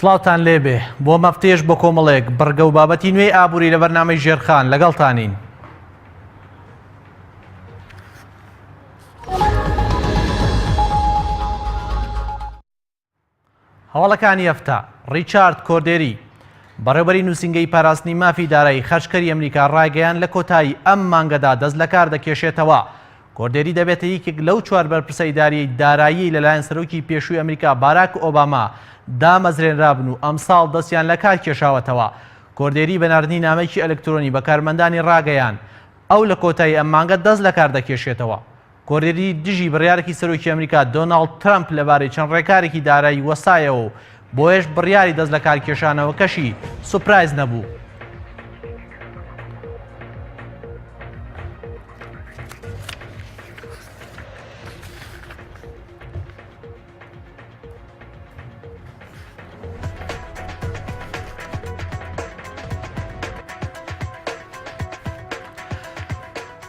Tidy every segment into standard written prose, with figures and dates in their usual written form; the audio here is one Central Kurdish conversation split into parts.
سڵاوتان لێبێ بۆ مەفتێش بۆ کۆمەڵێک بڕگە و بابەتی نوێی ئابووری لە بەرنامەی ژێرخان لەگەڵتانین. هەواڵەکانی هەفتە، ڕیچارد کۆردێری، بەڕێوبەری نووسینگەی پاراستنی مافی دارایی خەرجکەری ئەمریکا ڕایگەیاند لە کۆتایی ئەم مانگەدا دەست لەکار دەکێشێتەوە. کۆردێری دەبێتە یەکێک لەو چوار بەرپرسە ئیداریەی داراییەی لەلایەن سەرۆکی پێشووی ئەمریکا باراک ئۆباما دامەزرێنرابن و ئەمساڵ دەستیان لەکار کێشاوەتەوە. کۆردێری بە ناردنی نامەیەکی ئەلکترۆنی بە کارمەندانی ڕاگەیاند ئەو لە کۆتایی ئەم مانگە دەست لەکار دەکێشێتەوە. کۆردێری دژی بڕیارێکی سەرۆکی ئەمریکا دۆناڵد ترەمپ لەبارەی چەند ڕێکارێکی دارایی وەستایەوە و بۆیەش بڕیاری دەست لەکارکێشانەوەکەشی سوپرایز نەبوو.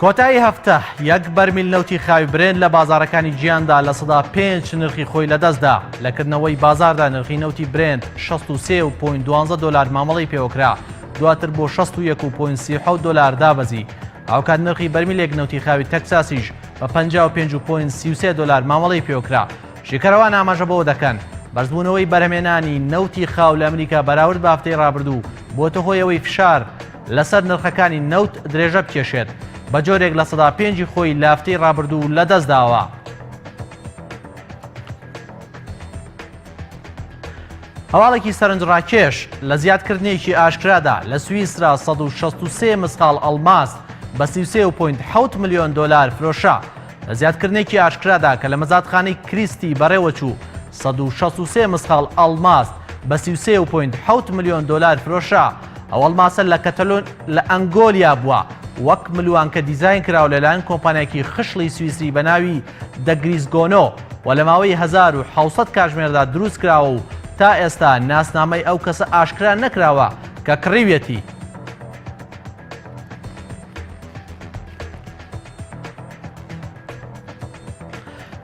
کۆتایی هەفتە یەک بەرمیل نەوتی خاوی برێنت لە بازارەکانی جیهاندا 5% نرخی خۆی لەدەستدا لە کردنەوەی بازاردا نرخی نەوتی برێنت 63.12 دلار مامەڵی پێوەکرا دواتر بۆ 61.37 دلار دابەزی هاوکات نرخی بەرمیلێک نەوتی خاوی تەکساسیش بە 55.33 دلار مامەڵی پێوەکرا شیکەرەوان ئاماژە بەوە دەکەن، بەرزبوونەوەی بەرهەمێنانی نەوتی خاو لە ئەمریکا بەراورد بە هەفتەی رابردوو بووەتە هۆی ئەوەی فشار لەسەر نرخەکانی نەوت درێژە بکێشێت، بە جۆرێک 5% ی خۆی لە هەفتەی رابردوو لەدەستداوە. هەواڵێکی سەرنجڕاکێش لە زیادکردنێکی ئاشکرادا لە سویسرا 163 مسقاڵ ئەڵماس بە 33.7 ملیۆن دۆلار فرۆشرا. لە زیادکردنێکی ئاشکرادا کە لە مەزادخانەی کریستی بەڕێوەچوو، 163 مسقاڵ ئەڵماس بە 33.7 ملیۆن دۆلار فرۆشرا. ئەو ئەڵماسە لە کەتەلۆن لە ئەنگۆلیا بووە، وەک ملوانکە دیزاین کراوە لەلایەن کۆمپانیایەکی خشڵی سویسری بە ناوی دەگریسگۆنۆ و لە ماوەی 1700 کاژمێردا دروست کراوە و تا ئێستا ناسنامەی ئەو کەسە ئاشکرا نەکراوە کە کڕیویەتی.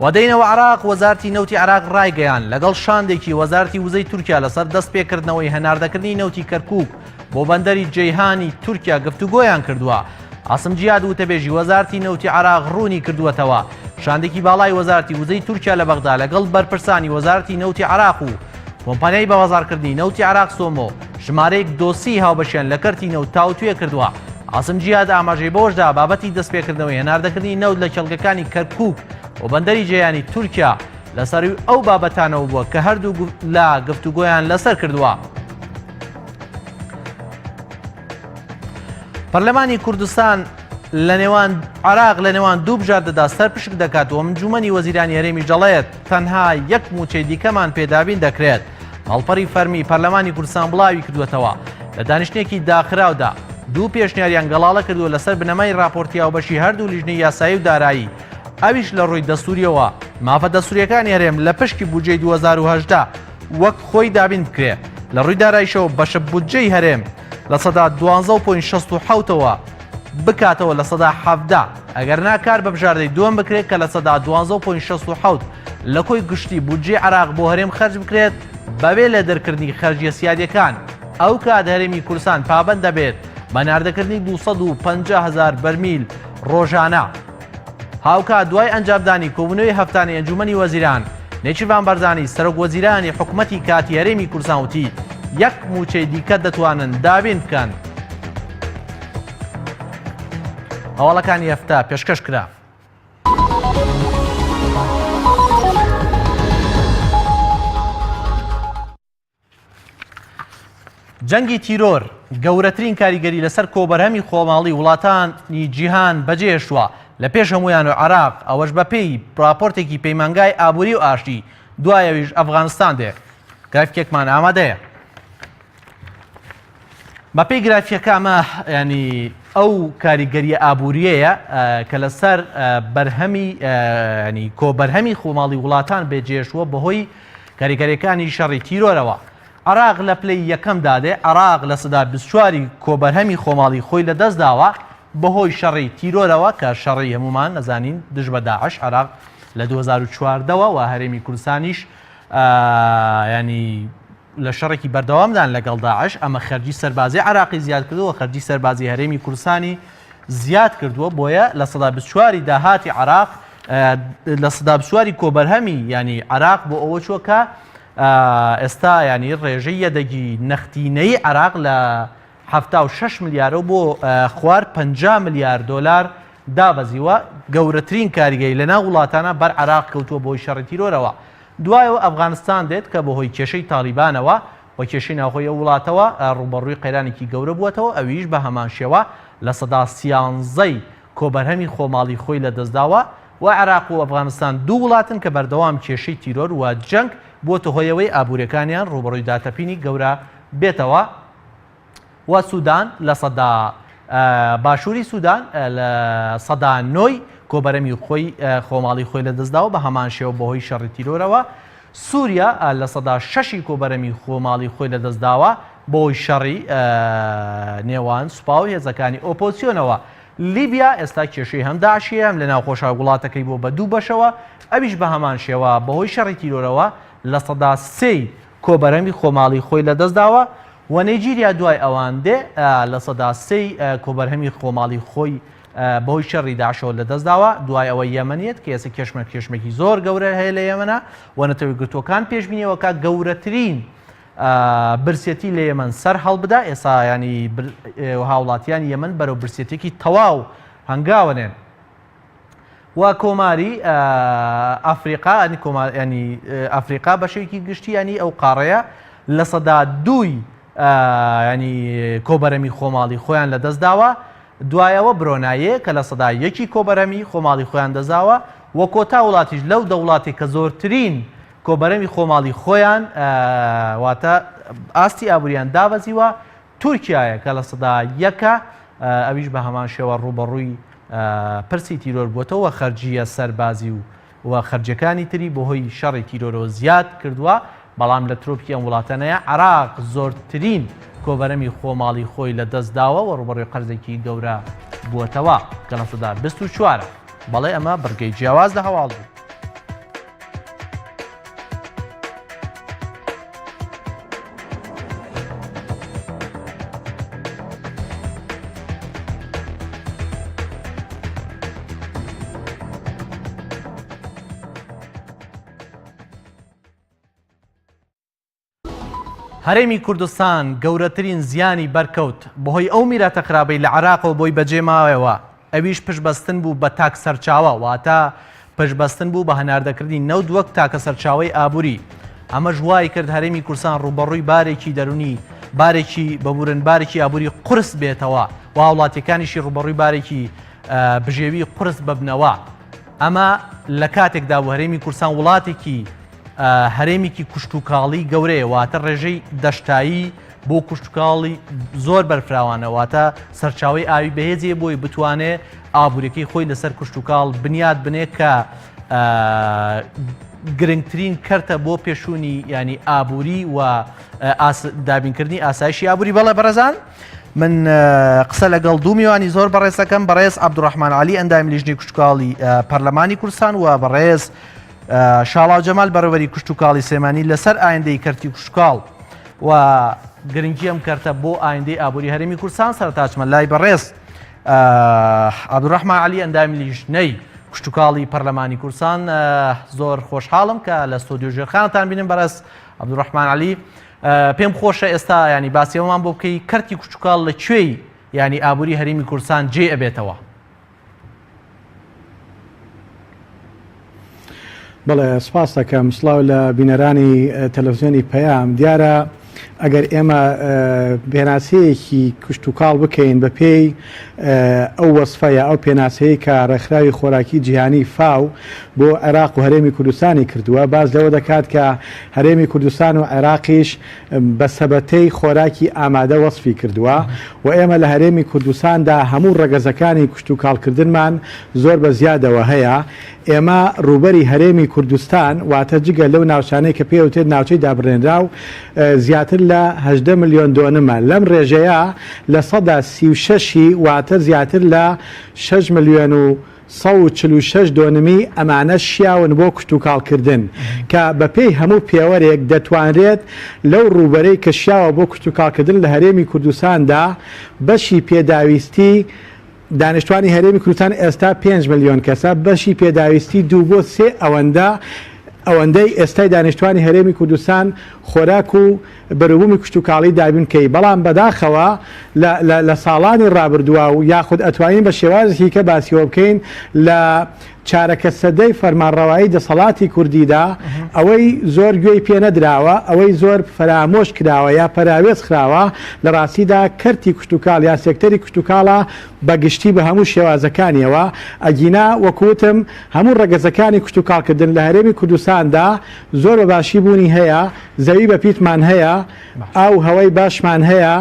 و دێینەوە عراق وەزارتی نەوتی عراق ڕایگەیان لەگەڵ شاندێکی وەزارتی وزەی تورکیا لەسەر دەست پێکردنەوەی هەناردەکردنی نەوتی کەرکک بۆ بەندەری جەیهانی تورکیا گفتوگۆیان کردووە. عاسم جیاد وتەبێژی وەزارتی نەوتی عراق ڕوونی کردووەتەوە شاندێکی باڵای وەزارتی وزەی تورکیا لە بەغدا لەگەڵ بەرپرسانی وەزارتی نەوتی عراق و کۆمپانیای بەبازاڕکردنی نەوتی عراق سۆمۆ ژمارەیەک دۆسیەی هاوبەشیان لە کەرتی نەوت تاوتوێ کردووە. عاسم جیهاد ئاماژەی بەوەشدا بابەتی دەستپێکردنەوەی هەناردەکردنی نەوت لە کێڵگەکانی کەرکوک و بەندەری جەیانی تورکیا لە سەرووی ئەو بابەتانەوە بووە کە هەردوو لا گفتوگۆیان لەسەر کردووە. پەرلەمانی کوردستان لە نێوان عراق لە نێوان دوو بژاردەدا سەرپشک دەکات و ئەنجومەنی وەزیرانی هەرێمیش دەڵێت تەنها یەک موچەی دیکەمان پێدابین دەکرێت. ماڵپەڕی فەرمی پەرلەمانی کوردستان بڵاوی کردووەتەوە لە دانیشتنێکی داخراودا دوو پێشنیاریان گەڵاڵە کردووە لەسەر بنەمای راپۆرتی هاوبەشی هەردوو لیژنەی یاسایی و دارایی ئەویش لە ڕووی دەستوریەوە مافە دەستوریەکانی هەرێم لە پشکی بودجەی 2018 وەک خۆی دابین بکرێ لە ڕووی دارایشەوە بەشە بودجەی هەرێم 12.67%ەوە بکاتەوە 17% ئەگەر نا کار بە بژاردەی دووەم بکرێت کە 12.67% لە کۆی گشتی بودجەی عێراق بۆ هەرێم خەرج بکرێت بەبێ لە دەرکردنی خەرجیە سیادیەکان، ئەو کات هەرێمی کوردستان پابەند دەبێت بە ناردەکردنی 250 هەزار بەرمیل ڕۆژانە. هاوکات دوای ئەنجامدانی کۆبوونەوەی هەفتانەی ئەنجومەنی وەزیران، نێچیرڤان بارزانی سەرۆک وەزیرانی حکومەتی کاتی هەرێمی کوردستان وتی، یەک مووچەی دیکە دەتوانن دابین بکەن. هەواڵەکانی هەفتە پێشکەش کرا. جەنگی تیرۆر گەورەترین کاریگەری لەسەر کۆبەرهەمی خۆماڵی وڵاتانی جیهان بەجێهێشتووە لە پێش هەمویان و عراق ئەوەش بەپێی راپۆرتێکی پەیمانگای ئابووری و ئاشتی دوایەویش ئەفغانستان دێ گرافیکێکمان ئامادەیە. بەپێی گرافیەکە ئەمە ینی ئەو کاریگەریە ئابووریەیە کە لەسەر بەرهەمی ینی کۆبەرهەمی خۆماڵی وڵاتان بێجێشووە بەهۆی کاریگەریەکانی شەڕی تیرۆرەوە. عراق لە پلەی یەکەمدا دێ عراق 24% ی کۆبەرهەمی خۆماڵی خۆی لە دەستداوە بەهۆی شەڕی تیرۆرەوە کە شەڕی هەمومان نەزانین دژ بە داعش عراق لە 2014ەوە و هەرێمی کوردستانیش ینی. لە شەڕێکی بەردەوامدان لەگەڵ داعش، ئەمە خەرجی سەربازی عێراقی زیاد کردووە، خەرجی سەربازی هەرێمی کوردستانی زیاد کردووە، بۆیە 24% داهاتی عێراق 24% کۆبەرهەمی ینی عێراق بۆ ئەوە چووە کە ئێستا ینی ڕێژەی یەدەگی نەختینەی عێراق لە 76 ملیارەوە بۆ خوار 50 ملیار دۆلار دابەزیوە، گەورەترین کاریگەری لەناو وڵاتانە بەر عێراق کەوتووە بەهۆی شەڕی تیرۆرەوە. دوایەوە ئەفغانستان دێت کە بەهۆی کێشەی تاڵیبانەوە و کێشەی ناوخۆی ئەو وڵاتەوە ڕووبەڕووی قەیرانێکی گەورە بووەتەوە، ئەویش بە هەمان شێوە 13% ی کۆبەرهەمی خۆماڵی خۆی لەدەستداوە و عێراق و ئەفغانستان دوو وڵاتن کە بەردەوام کێشەی تیرۆر و جەنگ بووەتە هۆی ئەوەی ئابووریەکانیان ڕووبەڕووی داتەپینی گەورە بێتەوە. و سودان باشووری سودان 9% ی کۆبەرەمی خۆی خۆماڵی خۆی لەدەستداوە بە هەمان شێوە بەهۆی شەڕی تیرۆرەوە سووریا 6% ی کۆبەرەمی خۆماڵی خۆی لەدەستداوە بەهۆی شەڕی نێوان سوپا و هێزەکانی ئۆپۆزسیۆنەوە. لیبیا ئێستا کێشەی هەم داعشی هەم لە ناوخۆشا وڵاتەکەی بۆ بە دوو بەشەوە ئەویش بە هەمان شێوە بەهۆی شەڕی تیرۆرەوە 3% ی کۆبەرەمی خۆماڵی خۆی لەدەستداوە و نەیجیریا دوای ئەوان دێ 3% ی کۆبەرهەمی خۆماڵی خۆی بەهۆی شەڕی داعشەوە لەدەستداوە، دوای ئەوە یەمەن یەت کە ئێستا کێشمە کێشمێکی زۆر گەورە هەیە لە یەمەنە و نەتەوە یەکگرتووەکان پێشبینی ئەوە گەورەترین برسێتی لە یەمەن سەر هەڵبدا ئێستا ینی هاوڵاتیانی یەمەن بەرەو برسێتێکی تەواو هەنگاوەنێن. و کۆماری ئەفریقا ینی کۆمار ینی ئەفریقا بە شێوەیەکی گشتی ینی ئەو قاڕەیە 2% ینی کۆبەرەمی خۆماڵی خۆیان لە دەست داوە دوایەوە برۆنایێ کە 1% کۆبەرەمی خۆماڵی خۆیان دەزاوە و کۆتا وڵاتیش لەو دەوڵاتی کە زۆرترین کۆبەرەمی خۆماڵی خۆیان واتە ئاستی ئابووریان دابەزیوە تورکیایە کە 1% ئەویش بە هەمان شێوە ڕووبەڕووی پرسی تیرۆر بووەتەوە خەرجییە سەربازی و و خەرجیەکانی تری بەهۆی شەڕی تیرۆرەوە زیاد کردووە، بەڵام لە ترۆپکی ئەم وڵاتەنەیە عێراق زۆرترین کۆبەرەمی خۆماڵی خۆی لە دەست داوە و ڕووبەڕووی قەرزێکی گەورە بووەتەوە کە 24% ە. بەڵێ ئەمە بڕگەی جیاواز لە هەواڵ بوو. هەرێمی کوردستان گەورەترین زیانی بەرکەوت بەهۆی ئەو میراتە خراپەی لە عێراقەوە بۆی بەجێماوەوە ئەویش پشتبەستن بوو بە تاک سەرچاوە، واتە پشتبەستن بوو بە هەناردەکردنی نەوت وەک تاکە سەرچاوەی ئابووری. ئەمەش وای کرد هەرێمی کوردستان ڕووبەڕووی بارێکی دەروونی، بارێکی ببورن بارێکی ئابووری قورس بێتەوە و هاوڵاتیەکانیشی ڕووبەڕووی بارێکی بژێوی قورس ببنەوە. ئەمە لە کاتێکدا بوو هەرێمی کوردستان وڵاتێکی هەرێمێکی کشتوکاڵی گەورەیە، واتە ڕێژەی دەشتایی بۆ کشتوکاڵی زۆر بەرفراوانە واتە سەرچاوەی ئاوی بەهێزیە بۆی بتوانێ ئابووریەکەی خۆی لەسەر کشتوکاڵ بنیات بنێ کە گرنگترین کەرتە بۆ پێشوونی ینی ئابووری و دابینکردنی ئاسایشی ئابووری بەڵێ بەڕێزان من قسە لەگەڵ دوو میوانی زۆر بەڕێزەکەم بەڕێز عبدڕحمان علی ئەندامی لیژنەی کشتوکاڵی پەرلەمانی کوردستان و بەڕێز شاڵاو جەمال بەڕێوەری کشتوکاڵی سلێمانی لەسەر ئایندەی کەرتی کشتوکاڵ و گرنگی ئەم کەرتە بۆ ئایندەی ئابووری هەرێمی کوردستان سەرتاچمە لای بەڕێز عەبدولڕەحمان عەلی ئەندامی لیژنەی کشتوکاڵی پەرلەمانی کوردستان زۆر خۆشحاڵم کە لە ستۆدیۆ ژێرخانتان بینم بەڕێز عەبدولڕەحمان عەلی پێم خۆشە ئێستا ینی باسیەوەمان بۆ بکەی کەرتی کشتوکاڵ لە کوێی ینی ئابووری هەرێمی کوردستان جێ ئەبێتەوە بەڵێ سپاس دەکەم سڵاو لە بینەرانی تەلەفزیۆنی پەیام دیارە ئەگەر ئێمە پێناسەیەکی کشتوکاڵ بکەین بە پێی ئەو وەسفە یا ئەو پێناسەیە کە ڕێکخراوی خۆراکی جیهانی فاو بۆ عێراق و هەرێمی کوردستانی کردووە باس لەوە دەکات کە هەرێمی کوردستان و عێراقیش بە سەبەتەی خۆراکی ئامادە وەسفی کردووە و ئێمە لە هەرێمی کوردستاندا هەموو ڕەگەزەکانی کشتوکاڵکردنمان زۆر بە زیادەوە هەیە، ئێمە ڕووبەری هەرێمی کوردستان واتە جگە لەو ناوچانەی کە پێی ئەوترێت ناوچەی دابڕێنراو زیاتر لە 18 ملیۆن دۆنمە، لەم ڕێژەیە 36% ی واتە زیاتر لە شەش ملیۆن و. 146 دۆنمی ئەمانە شیاون بۆ کشتوکاڵکردن کە بەپێی هەموو پێوەرێک دەتوانرێت لەو ڕووبەرەی کە شیاوە بۆ کشتوکاڵکردن لە هەرێمی کوردستاندا بەشی پێداویستی دانیشتوانی هەرێمی کوردستان ئێستا پێنج ملیۆن کەسە، بەشی پێداویستی دوو بۆ سێ ئەوەندە ئەوەندەی ئێستای دانیشتوانی هەرێمی کوردستان خۆراک و بەروبوومی کشتوکاڵی دابین بکەی، بەڵام بەداخەوە لە لە لە ساڵانی ڕابردووە و یاخود ئەتوانین بە شێوازێکی کە باسیەوە بکەین لە چارەکە سەدەی فەرمانڕەوایی دەسەڵاتی کوردیدا ئەوەی زۆر گوێی پێ نەدراوە، ئەوەی زۆر فەرامۆش کراوە یا پەراوێز خراوە لە ڕاستیدا کەرتی کشتوکاڵ یا سێکتەری کشتوکاڵە بە گشتی بە هەموو شێوازەکانیەوە، ئەگینا وەکو وتم هەموو ڕەگەزەکانی کشتوکاڵکردن لە هەرێمی کوردستاندا زۆر بە باشی بوونی هەیە، زەوی بە پیتمان هەیە، ئاو و هەوای باشمان هەیە،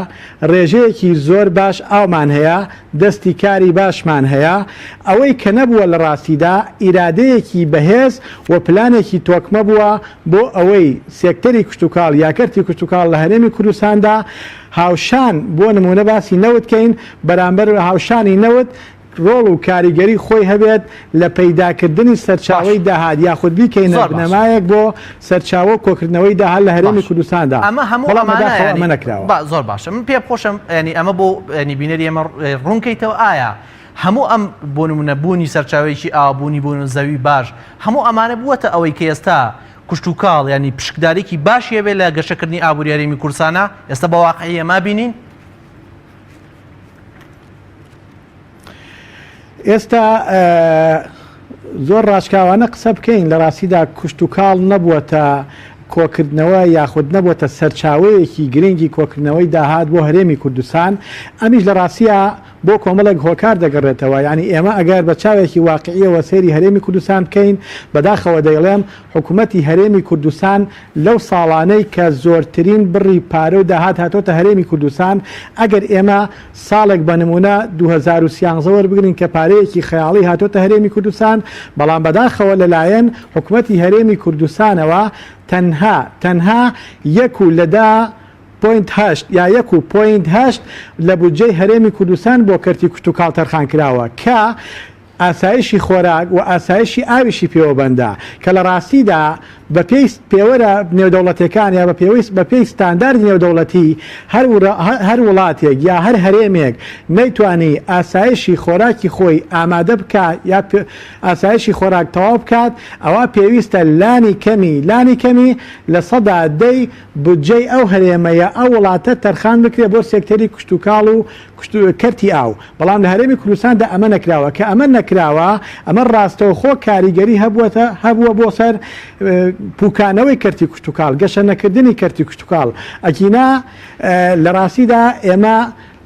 ڕێژەیەکی زۆر باش ئاومان هەیە، دەستی کاری باشمان هەیە، ئەوەی کە نەبووە لە ڕاستیدا ئیرادەیەکی بەهێز و پلانێکی تۆکمە بووە بۆ ئەوەی سێکتەری کشتوکاڵ یا کەرتی کشتوکاڵ لە هەرێمی کوردستاندا هاوشان بۆ نموونە باسی نەوت کەین بەرامبەر هاوشانی نەوت ڕۆڵ و کاریگەری خۆی هەبێت لە پەیداکردنی سەرچاوەی داهات یاخود بیکەینە بنەمایەک بۆ سەرچاوە و کۆکردنەوەی داهات لە هەرێمی کوردستاندا، ئەمە هەموو بەڵام ئەمانە بەداخەوە یانی ئەمە نەکراوە. با زۆر باشە من پێم خۆشە یانی ئەمە بۆ یانی بینەری ئێمە ڕوون کەیتەوە ئایا هەموو ئەم بۆ نمونە بوونی سەرچاوەیەکی ئاو بوونی بوون زەوی باش هەموو ئەمانە بووەتە ئەوەی کە ئێستا کشتوکاڵ یانی پشکدارێکی باشی هەبێت لە گەشەکردنی ئابووری هەرێمی کوردستانە ئێستا بە واقعی ئێمە بینین؟ ئێستا زۆر ڕاشکاوانە قسە بکەین لە ڕاستیدا کوشتتوکاڵ نەبووەتە کۆکردنەوە یاخود نەبووەتە سەرچاوەیەکی گرنگی کۆکردنەوەی داهات بۆ هەرێمی کوردستان ئەمیش لە ڕاستیە بۆ کۆمەڵێک هۆکار دەگەڕێتەوە یعنی ئێمە ئەگەر بە چاوێکی واقعیەوە سەیری هەرێمی کوردستان بکەین بەداخەوە دەیڵێم حکوومەتی هەرێمی کوردستان لەو ساڵانەی کە زۆرترین بڕی پارە و داهات هاتۆتە هەرێمی کوردستان، ئەگەر ئێمە ساڵێک بە نموونە 2013 وەربگرین کە پارەیەکی خەیاڵی هاتۆتە هەرێمی کوردستان، بەڵام بەداخەوە لەلایەن حکومەتی هەرێمی کوردستانەوە تەنها تەنها یەک و لە دە point هەشت یا یەک و point هەشت لە بودجەی هەرێمی کوردستان بۆ کەرتی کشتوکاڵ تەرخان کراوە کە ئاسایشی خۆراک و ئاسایشی ئاویشی پێوە بەندە، کە لە ڕاستیدا بە پێی پێوەرە نێودەوڵەتیەکان یا بە پێوەی بە پێی ستانداردی نێودەوڵەتی هەر هەر وڵاتێک یا هەر هەرێمێک نەیتوانی ئاسایشی خۆراکی خۆی ئامادە بکا یا ئاسایشی خۆراک تەواو بکات ئەوا پێویستە لانی کەمی لانی کەمی 10% بودجەی ئەو هەرێمە یا ئەو وڵاتە تەرخان بکرێ بۆ سێکتەری کشتوکاڵ و کەرتی ئاو، بەڵام لە هەرێمی کوردستاندا ئەمە نەکراوە، کە ئەمە نەکراوە ئەمە ڕاستەوخۆ کاریگەری هەبووەتە هەبووە بۆ سەر پوکانەوەی کەرتی کشتوکاڵ، گەشە نەکردنی کەرتی کشتوکاڵ، ئەگینا لە ڕاستیدا ئێمە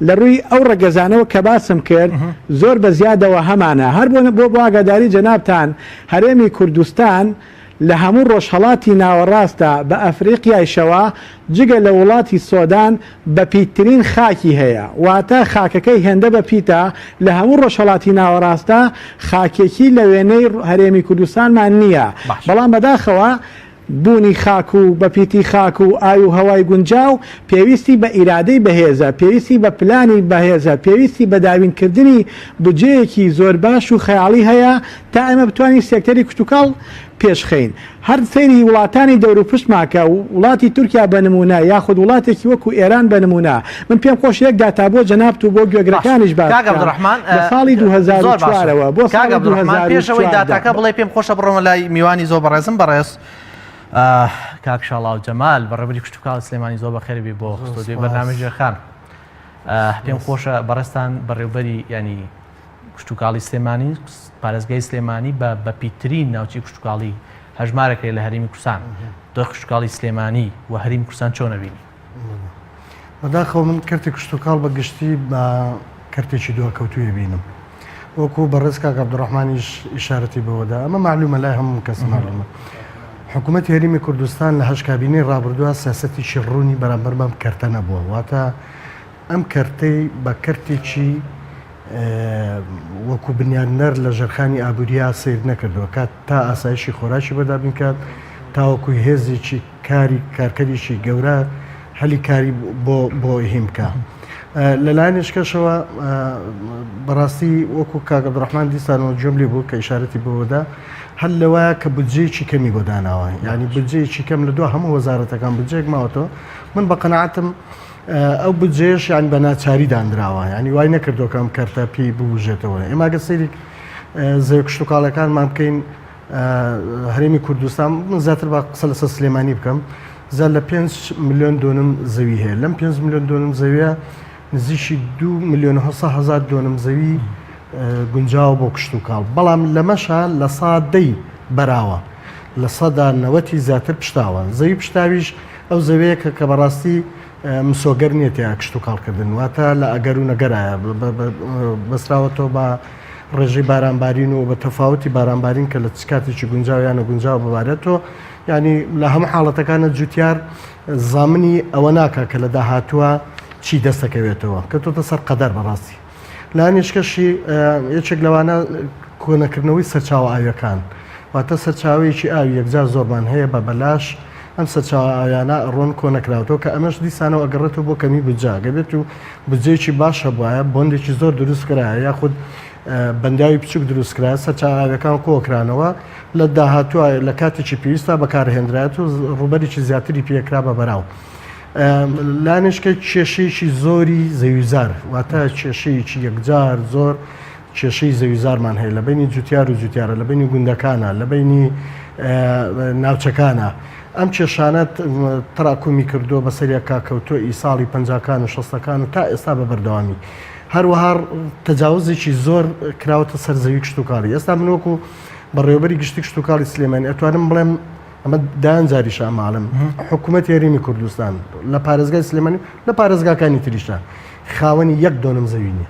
لە ڕووی ئەو ڕەگەزانەوە کە باسم کرد زۆر بە زیادەوە هەمانە، هەر بۆ بۆ ئاگاداری جەنابتان هەرێمی کوردستان لە هەموو ڕۆژهەڵاتی ناوەڕاستدا بە ئەفریقیایشەوە جگە لە وڵاتی سۆدان بەپیتترین خاکی هەیە واتە خاکەکەی هێندە بەپیتە لە هەموو ڕۆژهەڵاتی ناوەڕاستدا خاکێکی لە وێنەی هەرێمی کوردستانمان نییە بەڵام بەداخەوە بوونی خاک و بەپیتی خاک و ئاو و هەوای گونجاو پێویستی بە ئیرادەی بەهێزە پێویستی بە پلانی بەهێزە پێویستی بە دابینکردنی بودجەیەکی زۆر باش و خەیاڵی هەیە تا ئێمە بتوانین سێکتەری کشتوکاڵ پێشخەین. هەر سەیری وڵاتانی دەوروپشتمان کە، وڵاتی تورکیا بە نموونە یاخود وڵاتێکی وەکو ئێران بە نموونە. من پێم خۆشە یەک داتا بۆ جەنابت و بۆ باش گوێگرەکانیش باس کاک بکەم. عەبدولڕەحمان لە ساڵی زۆر باشە 2004 ەوە بۆ کاک ساڵی عەبدولڕەحمان پێش ئەوەی 2014 داتاکە بڵێ پێم خۆشە بڕۆمە لای میوانی زۆر بەڕێزم بەڕێز کاک شاڵاو جەمال بەڕێوەبەری کشتوکاڵی سلێمانی زۆر بەخێربێی بۆ زۆر ستۆدیۆی سپاس. بەرنامەی ژێرخان پێم خۆشە بەڕێزتان بەڕێوبەری ینی کشتوکاڵی سلێمانی، پارێزگای سلێمانی بە بەپیتترین ناوچەی کشتوکاڵی هەژمارەکرێت لە هەرێمی کوردستان. دۆخی کشتوکاڵی سلێمانی و هەرێمی کوردستان چۆن ئەبینی؟ بەداخەوە من کەرتی کشتوکاڵ بە گشتی بە کەرتێکی دواکەوتووی بینم. وەکو بەڕێز کاک عەبدوڕەحمانیش ئیشارەتی بەوەدا ئەمە مەعلومە لای هەموو کەس مەعلومە. حکوومەتی هەرێمی کوردستان لە هەشت کابینەی ڕابردووە سیاسەتێکی ڕوونی بەرامبەر بەم کەرتە نەبووە واتە ئەم کەرتەی بە کەرتێکی وەکو بنیادنەر لە ژێرخانی ئابووریا سەیر نەکردووە کات تا ئاسایشی خۆراکی بۆ دابین کات تاوەکو هێزێکی کاری کارکەرێکی گەورە هەلی کاری بۆ بۆ هین بکە. لەلایەنێکی کەشەوە بەڕاستی وەکو کاک عەبدوڕەحمان دیسانەوە گوێم لێ بوو کە ئیشارەتی بەوەدا هەر لەوایە کە بودجەیەکی کەمی بۆ داناوە یعنی بودجەیەکی کەم لە دو هەموو وەزارەتەکان بودجەیەک ماوەتەوە من بە قەناعەتم ئەو بودجەیەش یان بە ناچاری دانراوە یعنی وای نەکردووە کە ئەم کەرتە پێی بوژێتەوە ئێمە گەر سەیری زەوی کشتوکاڵەکانمان بکەین هەرێمی کوردستان من زیاتر با قسە لەسەر سلێمانی بکەم زیاد لە 5 ملیۆن دۆنم زەوی هەیە لەم 5 ملیۆن دۆنم زەویە نزیکی 2 ملیۆن هزار دۆنم زەوی گونجاوە بۆ کشتوکاڵ بەڵام لەمەشا لە سادەی بەراوە لە سەدا نەوەتی زیاتر پشتاوە زەوی پشتاویش ئەو زەوەیە کە کە بەڕاستی مسۆگەر نییە تیا کشتوکاڵکردن واتە لە ئەگەر و نەگەرایە بەسراوەتەوە بە ڕێژەی بارانبارین و بە تەفاوتی بارانبارین کە لە چ کاتێکی گونجاو یان نەگونجاو ببارێتەوە یعنی لە هەموو حاڵەتەکانە جوتیار زامنی ئەوە ناکا کە لە داهاتووە چی دەستەکەوێتەوە کەوتۆتە سەر قەدەر بەڕاستی لایەنێکەشی یەکێک لەوانە کۆنەکردنەوەی سەرچاوە ئاویەکان واتە سەرچاوەیەکی ئاوی یەکجار زۆرمان هەیە بە بەلاش ئەم سەرچاوە ئاویانە ڕۆن کۆنەکراوەتەوە کە ئەمەش دیسانەوە ئەگەڕێتەوە بۆ کەمی بودجە ئەگەر بێت و بودجەیەکی باش هەبوایە بۆندێکی زۆر دروست کرایە یاخود بەنداوی بچوک دروست کرایە سەرچاوە ئاویەکان کۆکرانەوە لە داهاتووە لە کاتێکی پێویستا بەکارهێنرایەت و ڕووبەرێکی زیاتری پێکرا بە بەراو. لانیشکە کێشەیەکی زۆری زەویزار واتە کێشەیەکی یەکجار زۆر کێشەی زەویزارمان هەیە لە بینی جوتیار و جوتیارە لە بینی گوندەکانە لە بینی ناوچەکانە ئەم کێشانە تراکومی کردووە بەسەریەکا کەوتووە ئی ساڵی پەنجاکان و شەستەکان و تا ئێستا بە بەردەوامی هەروەها تەجاوزێکی زۆر کراوەتە سەر زەوی کشتوکاڵی ئێستا من وەکو بەڕێوەبەری گشتی کشتوکاڵی سلێمانی ئەتوانم بڵێم ئەمە دایان جاریشە ئەماڵم حکوومەت هەرێمی کوردستان لە پارێزگای سلێمانی لە پارێزگاکانی تریشە خاوەنی یەک دۆنم زەوی نیە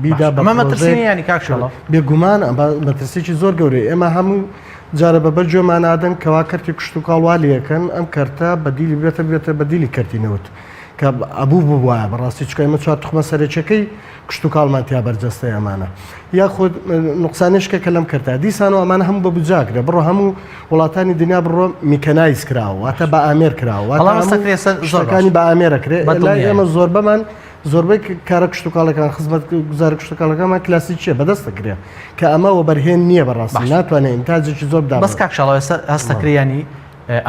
بیدا بە مەترسی ینی کاک شەڵە بێگومان ئەمە مەترسیی زۆر گەورەیە ئێمە هەموو جارە بە بەر گوێمان نادەن کەوا کەرتی کشتوکاڵ وا لەکەن ئەم کەرتە بەدیلی بێتە بێتە بەدیلی کەرتی نەوت کە ئەبوو ببوایە بەڕاستی چکە ئێمە چوار تخمە سەرەکیەکەی کشتوکاڵمان تیا بەرجەستەی ئەمانە یاخود نقصانێشکە کە لەم کەرتە دیسانەوە ئەمانە هەموو بە بجاکرێ بڕۆ هەموو وڵاتانی دنیا بڕۆ mechanize کراوە واتە بە ئامێر کراوە واتە بە ئامێرەکرێ ئێمە زۆربەمان زۆربەی کارە کشتوکاڵەکان خزمەت گوزارە کشتوکاڵەکانمان کلاسیکیە بەدەست دەکرێ کە ئەمە وەبەرهێن نییە بەڕاستی ناتوانێت ئینتاجێکی زۆر بدا بەس کاک شاڵاو ئێستا هەست دەکرێ ینی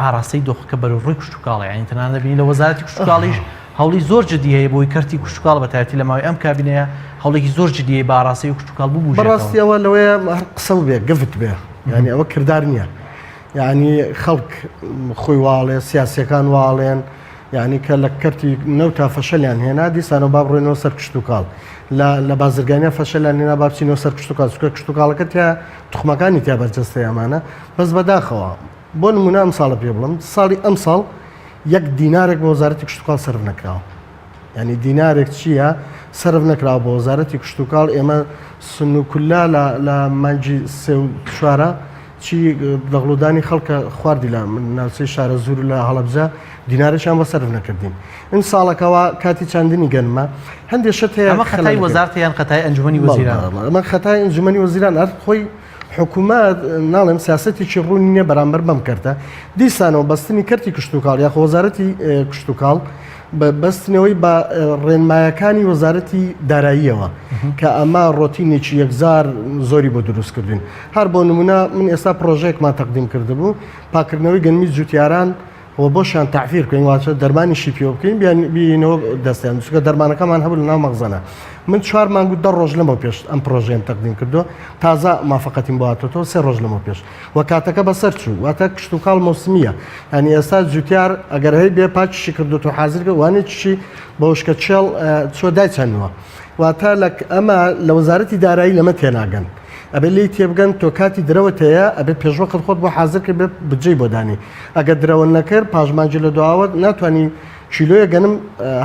ئاراستەی دۆخەکە بەرەو ڕووی کشتوکاڵە یانی تەنانەت دەبینی لە وەزارەتی کشتوکاڵیش هەوڵی زۆر جدی هەیە بۆی کەرتی کشتوکاڵ بە تایبەتی لە ماوەی ئەم کابینەیە هەوڵێکی زۆر جدی هەیە بە ئاراستەی کشتوکاڵ ببوژێتەوە. بەڕاستی ئەوە لەوەیە هەر قسە بێ گفت بێ یعنی ئەوە کردار نییە یعنی خەڵک خۆی واڵێ سیاسەکان واڵێن یانی کە لە کەرتی نەوتا فەشەلیان هێنا دیسانەوە با بڕۆینەوە سەر کشتوکاڵ لە لە بازرگانیا فەشەلیان هێنا با بچینەوە سەر کشتوکاڵ چونکە کشتوکاڵەکە تیا توخمەکانی تیا بەرجەستەی ئەمانە بەس بەداخەوە بۆ نمونە ئەم ساڵە پێ بڵم ساڵی ئەم ساڵ یەک دینارێک بۆ وەزارەتی کشتوکاڵ سەرف نەکراوە یعنی دینارێک چییە سەرف نەکراوە بۆ وەزارەتی کشتوکاڵ ئێمە سن و کولا لە لە مانگی سێ و چوارە چی دەغڵودانی خەڵکە خواردی لە ناوچەی شارەزوور لە هەڵەبجە دینارێکیان بۆ سەرف نەکردین ئەم ساڵەکەوە کاتی چاندنی گەنمە هەندێک شت هەیە ئەمە خەتای وەزارەتە یان خەتای ئەنجومەنی وەزیران ئەمە خەتای ئەنجومەنی وەزیران هەر خۆی حکوومەت ناڵێم سیاسەتێکی ڕوون نییە بەرامبەر بەم کەرتە دیسانەوە بەستنی کەرتی کشتوکاڵ یاخۆ وەزارەتی کشتوکاڵ بە بەستنەوەی بە ڕێنمایەکانی وەزارەتی داراییەوە کە ئەمە ڕۆتینێکی یەکجار زۆری بۆ دروست کردوین هەر بۆ نمونە من ئێستا پرۆژەیەکمان تەقدیم کردبوو پاکردنەوەی گەنمی جوتیاران و بۆشیان تەعفیر بکەین واتە دەرمانیشی پێوە بکەین بیان بینەوە دەستیان چونکە دەرمانەکەمان هەبوو لە ناو مەخزەنە من چوار مانگ و دە ڕۆژ لەمەو پێش ئەم پرۆژەیەم تەقدیم کردو تازە مافەقەتیم بۆ هاتۆتەوە سێ ڕۆژ لەمەو پێش و کاتەکە بەسەر چوو واتە کشتوکاڵ مۆسمیە یعنی ئێستا جوتیار ئەگەر هەی بێ پاکیشی کردو حازر کرد وانێکیشی بە وشکە چێڵ چۆ دایچەنوە واتە لە ئەمە لە وەزارەتی دارایی لەمە تێناگەن ئەبێ لێی تێبگەن تۆ کاتی درەوت هەیە ئەبێ پێشوەخت خۆت بۆ حازر کرد بێ بودجەی بۆ دانی ئەگەر درەوە نەکرد پاش مانگی لە دواوە ناتوانانی کیلۆیە گەنم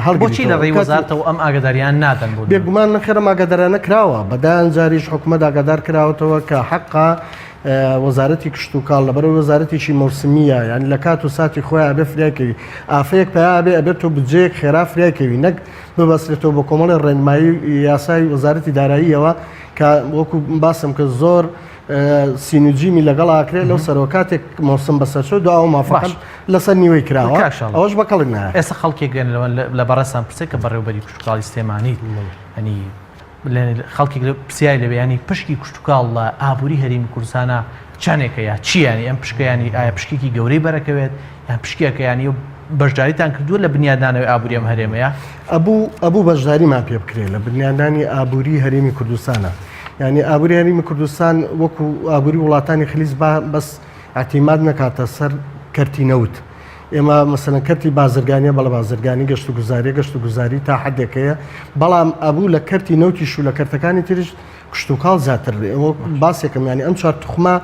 هەڵگریتەوە. بۆچی لە ڕێی وەزارەتەوە ئەم ئاگاداریان نادەن بۆ بێگومان نەخێر ئەم ئاگادارانە کراوە بەدایان جاریش حکومەت ئاگادار کراوەتەوە کە حەقە وەزارەتی کشتوکاڵ لەبەرەوەی وەزارەتێکی مەوسمیە یعنی لە کات و ساتی خۆیان ئەبێ فریای کەوی ئافەیەک پیا ئەبێ ئەبێت تۆ بودجەیەک خێرا فریای کەوی نەک ببەسترێتەوە بە کۆمەڵی ڕێنمایی یاسای وەزارەتی داراییەوە کە وەکو باسم کرد زۆر. سین و جیمی لەگەڵ ئاکرێ لەو سەرەوە کاتێک مۆسم بەسەرچۆ دو ئەو مافەکان لەسەر نیوەی کراوە ئەوەش بە کەڵک نایە. ئێستا خەڵکێک گەن لە بەڕێزتان پرسێ کە بەڕێوبەری کشتوکاڵی سلێمانی ینی خەڵکێک لە پرسیاری لەوێ ینی پشکی کشتوکاڵ لە ئابووری هەرێمی کوردستانە چەندێکە یا چیانی ئەم پشکەیانی ئایا پشکێکی گەورەی بەرەکەوێت یان پشکێکە ینی بەشداریتان کردووە لە بنیادنانەوەی ئابووری ئەم هەرێمەیە؟ ئەبوو ئەبوو بەشداریمان پێ بکرێت لە بنیادنانی ئابووری هەرێمی کوردستانە یعنی ئابووری هەرێمی کوردستان وەکو ئابووری وڵاتانی خلیج با بەس اعتیماد نەکاتە سەر کەرتی نەوت ئێمە مەسەلەن کەرتی بازرگانیە بەڵە بازرگانی گەشت و گوزاریە گەشت و گوزاری تا حدێک هەیە بەڵام ئەبوو لە کەرتی نەوتیش و لە کەرتەکانی تریش کشتوکاڵ زیاتر ئەوە باسێکم ینی ئەم چوار توخمە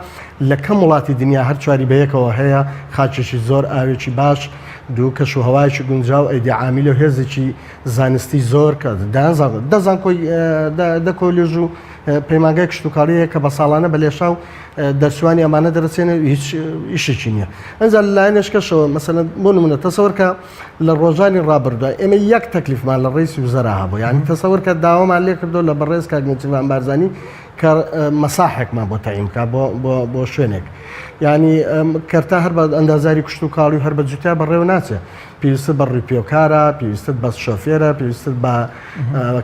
لە کەم وڵاتی دنیا هەر چواری بەیەکەوە هەیە خاکێکی زۆر ئاوێکی باش دوو کەش و هەوایەکی گونجاو ئەیدی عامیل و هێزێکی زانستی زۆر کە دە زانکۆی دە کۆلێژ و پەیمانگای کشتوکاڵیە کە بە ساڵانە بە لێشاو دەرچوانی ئەمانە دەرەچێنێ هیچ ئیشێکی نییە ئەنجا لەلایەنێش کەشەوە مەسەلەن بۆ نمونە تەسەوەر کە لە ڕۆژانی ڕابردووە ئێمە یەک تەکلیفمان لە ڕیسی وزەرا هەبوو یعنی تەسەوەر کە داوامان لێ کردو لە بەڕێز کاک نێچیرڤان بارزانی کە مەساحێکمان بۆ تەعین بکا بۆ بۆ بۆ شوێنێک یعنی کەرتا هەر بە ئەندازاری کشت و کاڵی و هەر بە جوتیا بەڕێوە ناچێ پێویستت بە ڕووپێوکارە پێویستت بە شۆفێرە پێویستت بە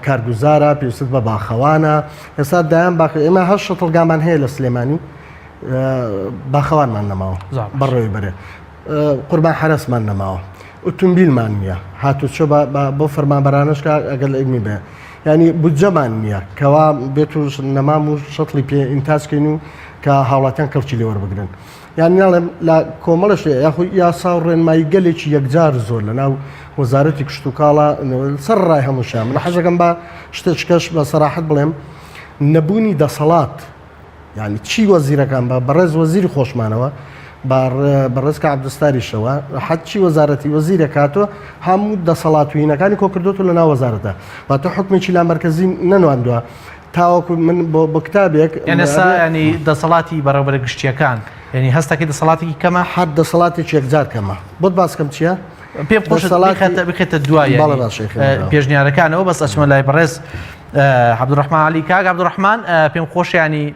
کارگوزارە پێویستت بە باخەوانە ئێستا دایان باخ ئێمە هەر شەتڵگامان هەیە لە سلێمانی باخەوانمان نەماوە بەڕێوەی بەرێ قوربان حرەسمان نەماوە ئوتومبیلمان نییە هاتوچۆ بۆ فەرمانبەرانش ئەگەر لە ئیمی بێ ینی بودجەمان نییە کەوا بێت و نەمام و شەتڵی پێ ئینتاجکەین و کە هاوڵاتیان کەڵکی لێوەربگرن یان ناڵێم لە کۆمەڵە شتێ یاخود یاسا و ڕێنمایی گەلێکی یەکجار زۆر لە ناو وەزارەتی کشتتوکاڵە سەر ڕای هەمووشیان من حەزەکەم بە شتێککەش بە سەراحەت بڵێم نەبوونی دەسەڵات یعنی چی وەزیرەکان بە بەڕێز وەزیری خۆشمانەوە بەڕێز کە عبدستاریشەوە حەچی وەزارەتی وەزیرە کاتۆ هەموو دەسەڵات و هینەکانی کۆکردوەوە لە ناو وەزارەتە واتە حکومێکی لا مەرکەزی نەنواندووە تاوەکو من بۆ بۆ کتابێک یعنی ئێستا ینی دەسەڵاتی بەڕێوەبەرە گشتیەکان یعنی هەستەکەی دەسەڵاتێکی کەمە هەر دەسەڵاتێکی یەکجار کەمە بۆت باسکەم چییە؟ پێم خۆشە دەسەڵاتی- بخێتە دوای بەڵێ باشە، خوێندراوە. پێشنیارەکانەوە بەس ئەچمە لای بەڕێز عەبدولڕەحمان عەلی کاک عەبدولڕەحمان پێم خۆشە ینی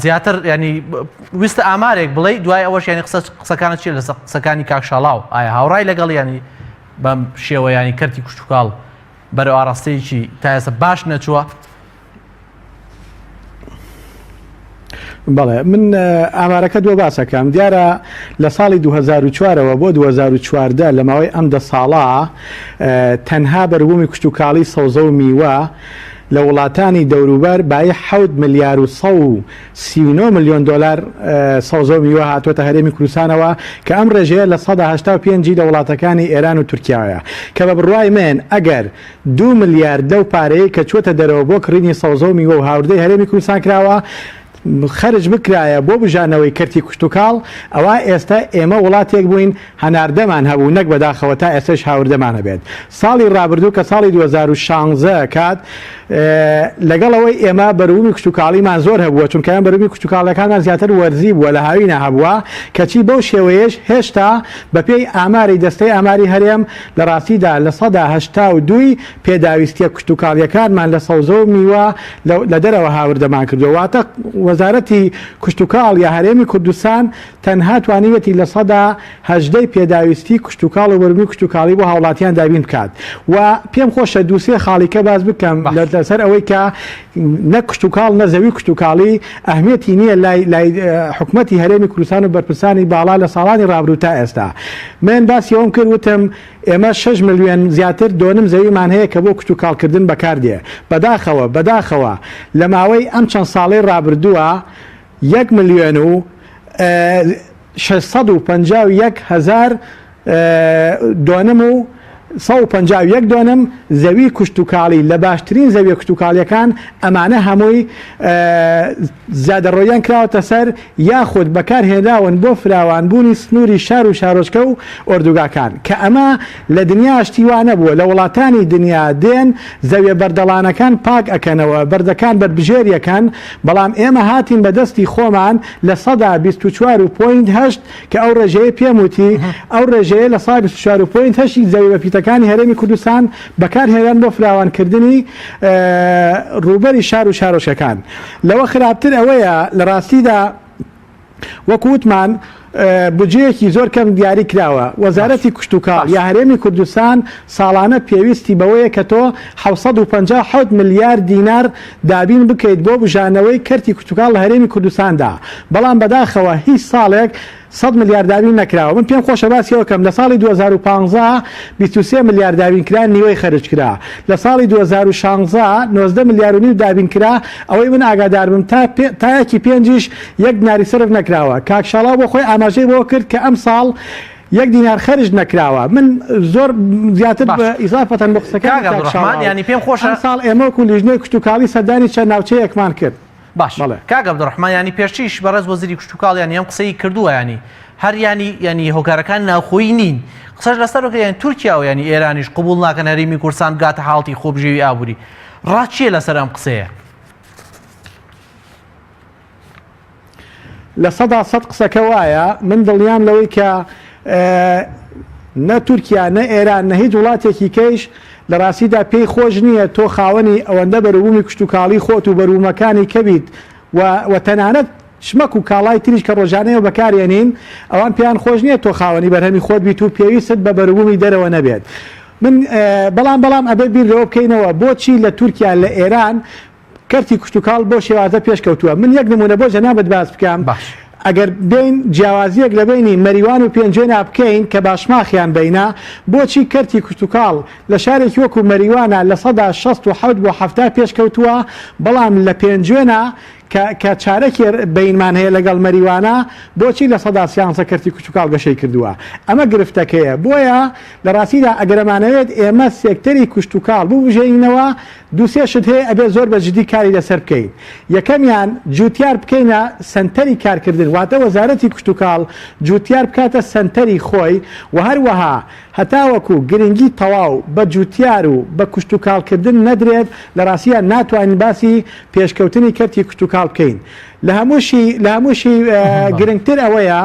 زیاتر ینی ویستە ئامارێک بڵێ دوای ئەوەش ینی قسە قسەکانە چیە لەسەر قسەکانی کاک شاڵاو ئایا هاوڕای لەگەڵ ینی بەم شێوە ینی کەرتی کشتوکاڵ بەرەو ئاڕاستەیەکی تا ئێستا باش نەچووە؟ بەڵێ من ئامارەکە دووە باسەکەم دیارە لە ساڵی 2004ەوە بۆ 2014 لە ماوەی ئەم دە ساڵە تەنها بەروبوومی کشتوکاڵی سەوزە و میوە لە وڵاتانی دەوروبەر بایی 7 ملیار و 139 ملیۆن دۆلار سەوزە و میوە هاتووەتە هەرێمی کوردستانەوە کە ئەم ڕێژەیە 85% ی لە وڵاتەکانی ئێران و تورکیاوەیە کە بە بڕوای من ئەگەر دوو ملیار لەو پارەیەی کە چووەتە دەرەوە بۆ کڕینی سەوزە و میوە و هاوردەی هەرێمی کوردستان کراوە خەرج بکرایە بۆ بژانەوەی کەرتی کشتوکاڵ ئەوا ئێستا ئێمە وڵاتێک بووین هەناردەمان هەبوو نەک بەداخەوە تا ئێستەش هاوردەمان هەبێت ساڵی ڕابردوو کە ساڵی 2016 کات لەگەڵ ئەوەی ئێمە بەروبوومی کشتوکاڵیمان زۆر هەبووە چونکە ئەم بەروبوومی کشتوکاڵەکانمان زیاتر وەرزی بووە لە هاوینە هەبووە کەچی بەو شێوەیەش هێشتا بەپێی ئاماری دەستەی ئاماری هەرێم لە ڕاستیدا 82% ی پێداویستیە کشتوکاڵیەکانمان لە سەوزە و میوە لە دەرەوە هاوردەمان کردووە واتە وەزارەتی کشتوکاڵ یا هەرێمی کوردستان تەنها توانیویەتی 18% ی پێداویستی کشتوکاڵ و بەروبوومی کشتوکاڵی بۆ هاوڵاتیان دابین بکات و پێم خۆشە دوو سێ خاڵی کە باس بکەم لەسەر ئەوەی کە نە کشتوکاڵ نە زەوی کشتوکاڵی ئەهمیەتی نییە لای لای حکومەتی هەرێمی کوردستان و بەرپرسانی باڵا لە ساڵانی ڕابردوو تا ئێستا من باسی ئەوەم کرد وتم ئێمە 6 ملیۆن زیاتر دۆنم زەویمان هەیە کە بۆ کشتوکاڵکردن بەکاردێ بەداخەوە بەداخەوە لە ماوەی ئەم چەند ساڵەی ڕابردووە یەک ملیۆن و 651 هەزار دۆنم و 151 دۆنم زەوی کشتوکاڵی لە باشترین زەویە کشتوکاڵیەکان ئەمانە هەمووی زیادەڕۆییان کراوەتە سەر یاخود بەکار هێنراون بۆ فراوانبوونی سنووری شار و شارۆچکە و ئۆردوگاکان کە ئەمە لە دنیا شتی وا نەبووە لە وڵاتانی دنیا دێن زەویە بەردەڵانەکان پاک ئەکەنەوە بەردەکان بەربژێری ئەکەن بەڵام ئێمە هاتین بە دەستی خۆمان 24.8% کە ئەو ڕێژەیە پێم وتی ئەو ڕێژەیە 24.8% ی زەویە بەپیتەکان. بەپیتەکانی هەرێمی کوردستان بەکارهێنران بۆ فراوانکردنی ڕووبەری شار و شارۆچکەکان. لەوە خراپتر ئەوەیە لە ڕاستیدا وەکو وتمان بودجەیەکی زۆر کەم دیاری کراوە، وەزارەتی کشتوکاڵ یا هەرێمی کوردستان ساڵانە پێویستی بەوەیە کە تۆ 757 ملیار دینار دابین بکەیت بۆ بژانەوەی کەرتی کشتوکاڵ لە هەرێمی کوردستاندا، بەڵام بەداخەوە هیچ ساڵێک 100 ملیار دابین نەکراوە. من پێم خۆشە باسی ئەوە کەم لە ساڵی 2015 23 ملیار دابین کرا نیوەی خەرج کرا. لە ساڵی 2016 19 ملیار و نیو دابین کرا ئەوەی من ئاگادار بم تا تا یەکی پێنجیش یەک دیناری سەرف نەکراوە. کاک شاڵاو بۆ خۆی ئاماژەی بەوە کرد کە ئەمساڵ یەک دینار خەرج نەکراوە. من زۆر زیاتر باش ئیزافەتەن بۆ قسەکانی کاک کاک عەبدولڕەحمان شاڵاو یانی پێم خۆشە ئەمساڵ ئێمە وەکوو لیژنەی کشتوکاڵی سەردانی چەند ناوچەیەکمان کرد. باش بەڵێ. کاک عەبدولڕەحمان یانی پێشتریش بەڕێز وەزیری کشتوکاڵ یانی ئەم قسەی کردووە یانی هەر یانی یانی هۆکارەکان ناوخۆیی نین قسەش لەسەر بکرێت یانی تورکیا و یانی ئێرانیش قبوڵ ناکەن هەرێمی کوردستان بگاتە حاڵەتی خۆبژێوی ئابووری ڕات چییە لەسەر ئەم قسەیە؟ 100% قسەکە وایە من دڵنیام لەوەی کە نە تورکیا نە ئێران نە هیچ وڵاتێکی کەیش لە ڕاستیدا پێی خۆش نییە تۆ خاوەنی ئەوەندە بەروبوومی کشتوکاڵی خۆت و بەروبوومەکانی کە بیت و و تەنانەت شمەک و کاڵای تریش کە ڕۆژانە ئێمە بەکارێنین ئەوان پێیان خۆش نییە تۆ خاوەنی بەرهەمی خۆت بیت و پێویستت بە بەروبوومی دەرەوە نەبێت من بەڵام بەڵام ئەبێ بیر لەوە بکەینەوە بۆچی لە تورکیا لە ئێران کەرتی کشتوکاڵ بەو شێوازە پێشکەوتووە. من یەک نموونە بۆ جەنابت باس بکەم، باش. ئەگەر بێین جیاوازییەک لە بەینی مەریوان و پێنجوێنا بکەین کە باشماخیان بەینە، بۆچی کەرتی کشتوکاڵ لە شارێکی وەکوو مەریوانا 67% بۆ 70 پێشکەوتووە، بەڵام لە پێنجوێنا کە کە چارەکی بەینمان هەیە لەگەڵ مەریوانا، بۆچی 13% کەرتی کشتوکاڵ گەشەی کردووە؟ ئەمە گرفتەکەیە. بۆیە لە ڕاستیدا ئەگەر ئەمانەوێت ئێمە سێکتەری کشتوکاڵ ببوژێنینەوە، دوو سێ شت هەیە ئەبێت زۆر بە جدی کاری لەسەر بکەین یەکەمیان جوتیار بکەینە سەنتەری کارکردن واتە وەزارەتی کشتوکاڵ جوتیار بکاتە سەنتەری خۆی و هەروەها هەتاوەکو گرنگی تەواو بە جوتیار و بە کشتوکاڵکردن نەدرێت لە ڕاستیا ناتوانین باسی پێشکەوتنی کەرتی کشتوکاڵ بکەین لە هەمووشی لە هەمووشی گرنگتر ئەوەیە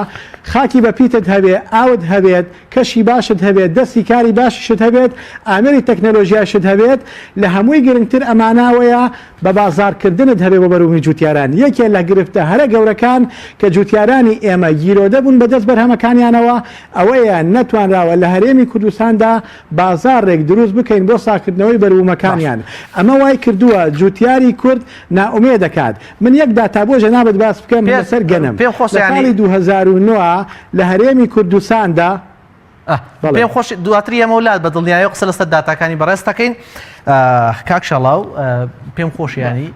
خاکی بە پیتت هەبێ ئاوت هەبێت کەشی باشت هەبێت، دەستی کاری باشیشت هەبێت، ئامێری تەکنەلۆژیاشت هەبێت، لە هەمووی گرنگتر ئەمانە ئەوەیە بە بازاڕکردنت هەبێ بۆ بەروبوومی جوتیاران. یەکێ لە گرفتە هەرە گەورەکان کە جوتیارانی ئێمە گیرۆدە بوون بە دەست بەرهەمەکانیانەوە ئەوەیە نەتوانراوە لە هەرێمی کوردستاندا بازاڕێک دروست بکەین بۆ ساغکردنەوەی باش. بەروبوومەکانیان. ئەمە وای کردووە جوتیاری کورد نائومێدەکات. من یەک داتا بۆ جەنابت باس بکەم پێ لەسەر گەنم. پێم خۆشە لە یانی ساڵی 2009 لە هەرێمی کوردستاندا بەڵێ. پێم خۆش دواتر ئێمە لات بە دڵنیایەوە قسە لەسەر داتاکانی بەڕێز دەکەین کاک شەڵاو پێم خۆش ینی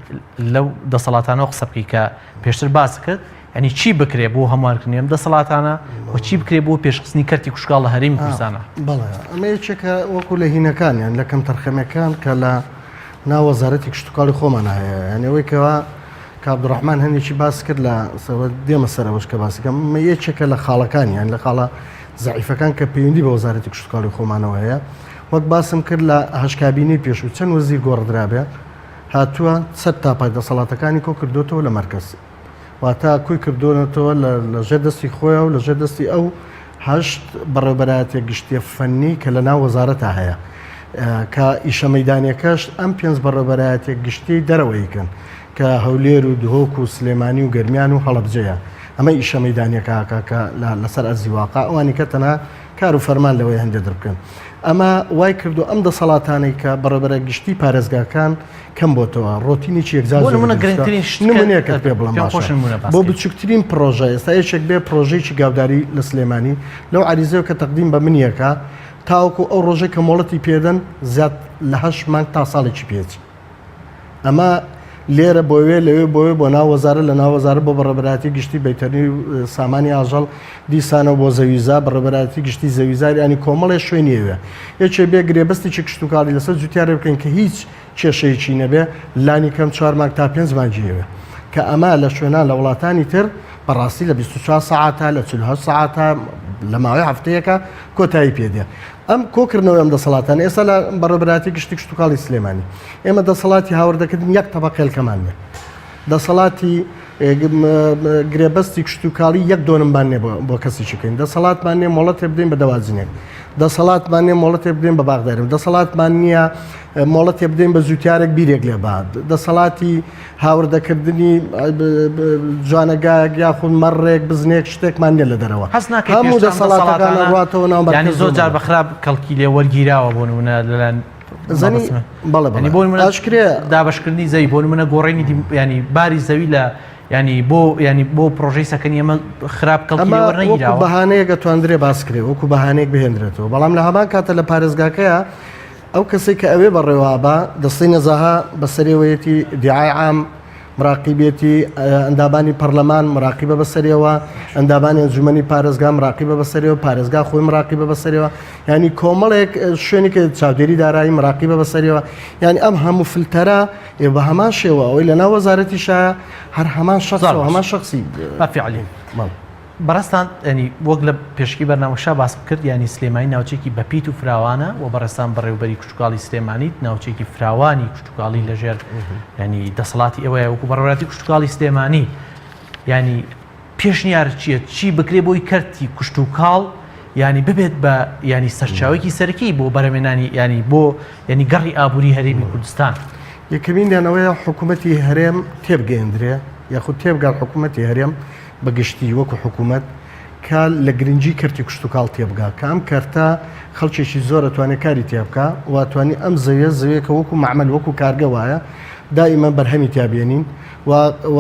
لەو دەسەڵاتانەوە قسە بکەی کە پێشتر باس کرد ینی چی بکرێ بۆ هەموارکردنی ئەم دەسەڵاتانە و چی بکرێ بۆ پێشخستنی کەرتی کشتوکاڵ لە هەرێمی کوردستانە بەڵێ ئەمە یەکێکە وەکو لە هینەکان یان لە کەمتەرخەمەکان کە لە ناو وەزارەتی کشتوکاڵی خۆمان هەیە یان ئەوەی کەوا کاک عەبدولڕەحمان هەندێکی باس کرد لە سەوە دێمە سەرەوەش کە باسی کەم ئەمە یەکێکە لە خاڵەکان یان لە خاڵە زەعیفەکان کە پەیوەندی بە وەزارەتی کشتوکاڵی خۆمانەوە هەیە وەک باسم کرد لە هەشت کابینەی پێشوو چەند وەزیر گۆڕدرابێ هاتووە سەر تاپای دەسەڵاتەکانی کۆ کردوتەوە لە مەرکەز واتە کۆی کردۆنەتەوە لە ژێر دەستی خۆیان و لە ژێر دەستی ئەو هەشت بەڕێوبەرایەتیە گشتیە فەنی کە لە ناو وەزارەتا هەیە کە ئیشە مەیدانیەکەش ئەم پێنج بەڕێوبەرایەتیە گشتیەی دەرەوەی کەن کە هەولێر و دهۆک و سلێمانی و گەرمیان و هەڵەبجەیە ئەمە ئیشە مەیدانیەکە کە لەسەر ئەرزی واقع ئەوانی کە تەنها کار و فەرمان لەوەی هەندێ دەربکەن ئەمە وای کردو ئەم دەسەڵاتانەی کە بەڕێوبەرە گشتی پارێزگاکان کەم بۆتەوە ڕۆتینێکی یەکجار بۆ زۆری نمونە دروستە. گرنگترین شت کە نمونەیەکت پێ بڵێم پێم باشە خۆشە نمونە باس بۆ کەی. بچووکترین پڕۆژە ئێستا یەکێک بێ پڕۆژەیەکی گاوداری لە سلێمانی لەو عەریزەیەوە کە تەقدیم بە منیەکە تاوەکو ئەو ڕۆژەی کە مۆڵەتی پێدەن زیاد لە هەشت مانگ تا ساڵێکی پێچی ئەمە لێرە بۆ وێ لەوێ بۆ وێ بۆ ناو وەزارە لە ناو وەزارە بۆ بەڕێوەبەرایەتی گشتی بەیتەرنی و سامانی ئاژەڵ دیسانەوە بۆ زەویزا بەڕێوەبەرایەتی گشتی زەویزار ینی کۆمەڵێ شوێنی ئەوێ یەکێ بێ گرێبەستێکی کشتوکاڵی لەسەر جوتیارێ بکەین کە هیچ کێشەیەکی نەبێ لانی کەم چوار مانگ تا پێنج مانگی ئەوێ کە ئەمە لە شوێنان لە وڵاتانی تر بەڕاستی لە 24 سەعاتا لە 48 سەعاتا لە ماوەی هەفتەیەکە کۆتایی پێدێ ئەم کۆکردنەوەی ئەم دەسەڵاتانە ئێستا لە بەڕێوەبەرایەتی گشتی کشتوکاڵی سلێمانی ئێمە دەسەڵاتی هاوردەکردن یەک تەبەق هێلکەمان نیە دەسەڵاتی گرێبەستی کشتوکاڵی یەک دۆنممان نیە بۆ کەسێکی بکەین دەسەڵاتمان نیە مۆڵەتێ بدەین بە دەواجنێک. دەسەڵاتمان نییە مۆڵەتێ بدەین بە باخدارێک دەسەڵاتمان نییە مۆڵەتێ بدەین بە جوتیارێک بیرێک لێ بات دەسەڵاتی هاوردەکردنی جوانەگایەک یاخود مەڕێک بزنێک شتێکمان نییە لە دەرەوە هەست ناکەی هەموو پێشتر ئەم دەسەڵاتەکان دەسەڵاتانە ڕاتەوە ناو یانی مەرکەز زۆر و جار بە خراپ کەڵکی لێ وەرگیراوە بۆ نمونە لەلایەن زەنی مەبەستمە. بەڵێ یانی بەڵێ بۆ نمونە ئاشکرێ دابەشکردنی زەوی بۆ نمونە گۆڕینی دیم- ینی باری زەوی لە ینی بۆ ینی بۆ پرۆژەی سەکەنی ئەمە خراپ کەڵکی ئەمە لێ وەکو وەرنەگیراوە بەهانەیەک ئەتواندرێ باس کرێ وەکو بەهانەیەک بهێندرێتەوە بەڵام لە هەمان کاتە لە پارێزگاکەیە ئەو کەسەی کە ئەوێ بەڕێوە بە دەستەی نەزاهە بەسەرێوەیەتی دیعای عام مراقیبێتی ئەندامانی پەرلەمان مراقیبە بەسەرەوە ئەندامانی ئەنجومەنی پارێزگا مراقیبە بەسەرەوە پارێزگا خۆی مراقیبە بەسەرەوە ینی کۆمەڵێک شوێنی کە چاودێری دارایی مراقیبە بەسەرەوە یعنی ئەم هەموو فلتەرە ئێ بە هەمان شێوە ئەوەی لە ناو وەزارەتی شایە هەر هەمان شخص زۆر باش. هەمان شخصی بەفعلی بەڵێ. بەڕێزتان ینی وەک لە پێشکی بەرنامەکەشا باسم کرد ینی سلێمانی ناوچێکی بەپیت و فراوانە و بەڕێزتان بەڕێوبەری کشتوکاڵی سلێمانیت ناوچێکی فراوانی کشتوکاڵی لەژێر ینی دەسەڵاتی ئێوەیە وەکو بەڕێوەبەرایەتی کشتوکاڵی سلێمانی ینی پێشنیار چییە چی بکرێ بۆی کەرتی کشتوکاڵ ینی ببێت بە ینی سەرچاوێکی سەرەکی بۆ بەرەمێنانی ینی بۆ ینی گەڕی ئابووری هەرێمی کوردستان یەکەمینیان ئەوەیە حکوومەتی هەرێم تێبگەیەندرێ یاخود تێبگات حکوومەتی هەرێم بە گشتی وەکو حکوومەت کە لە گرنگی کەرتی کشتوکاڵ تێبگا کە ئەم کەرتە خەڵکێکی زۆر ئەتوانێت کاری تیا بکا و ئەتوانی ئەم زەویە زەویەکە وەکو مەعمەل وەکو کارگە وایە دائیمە بەرهەمی تیا بێنین و و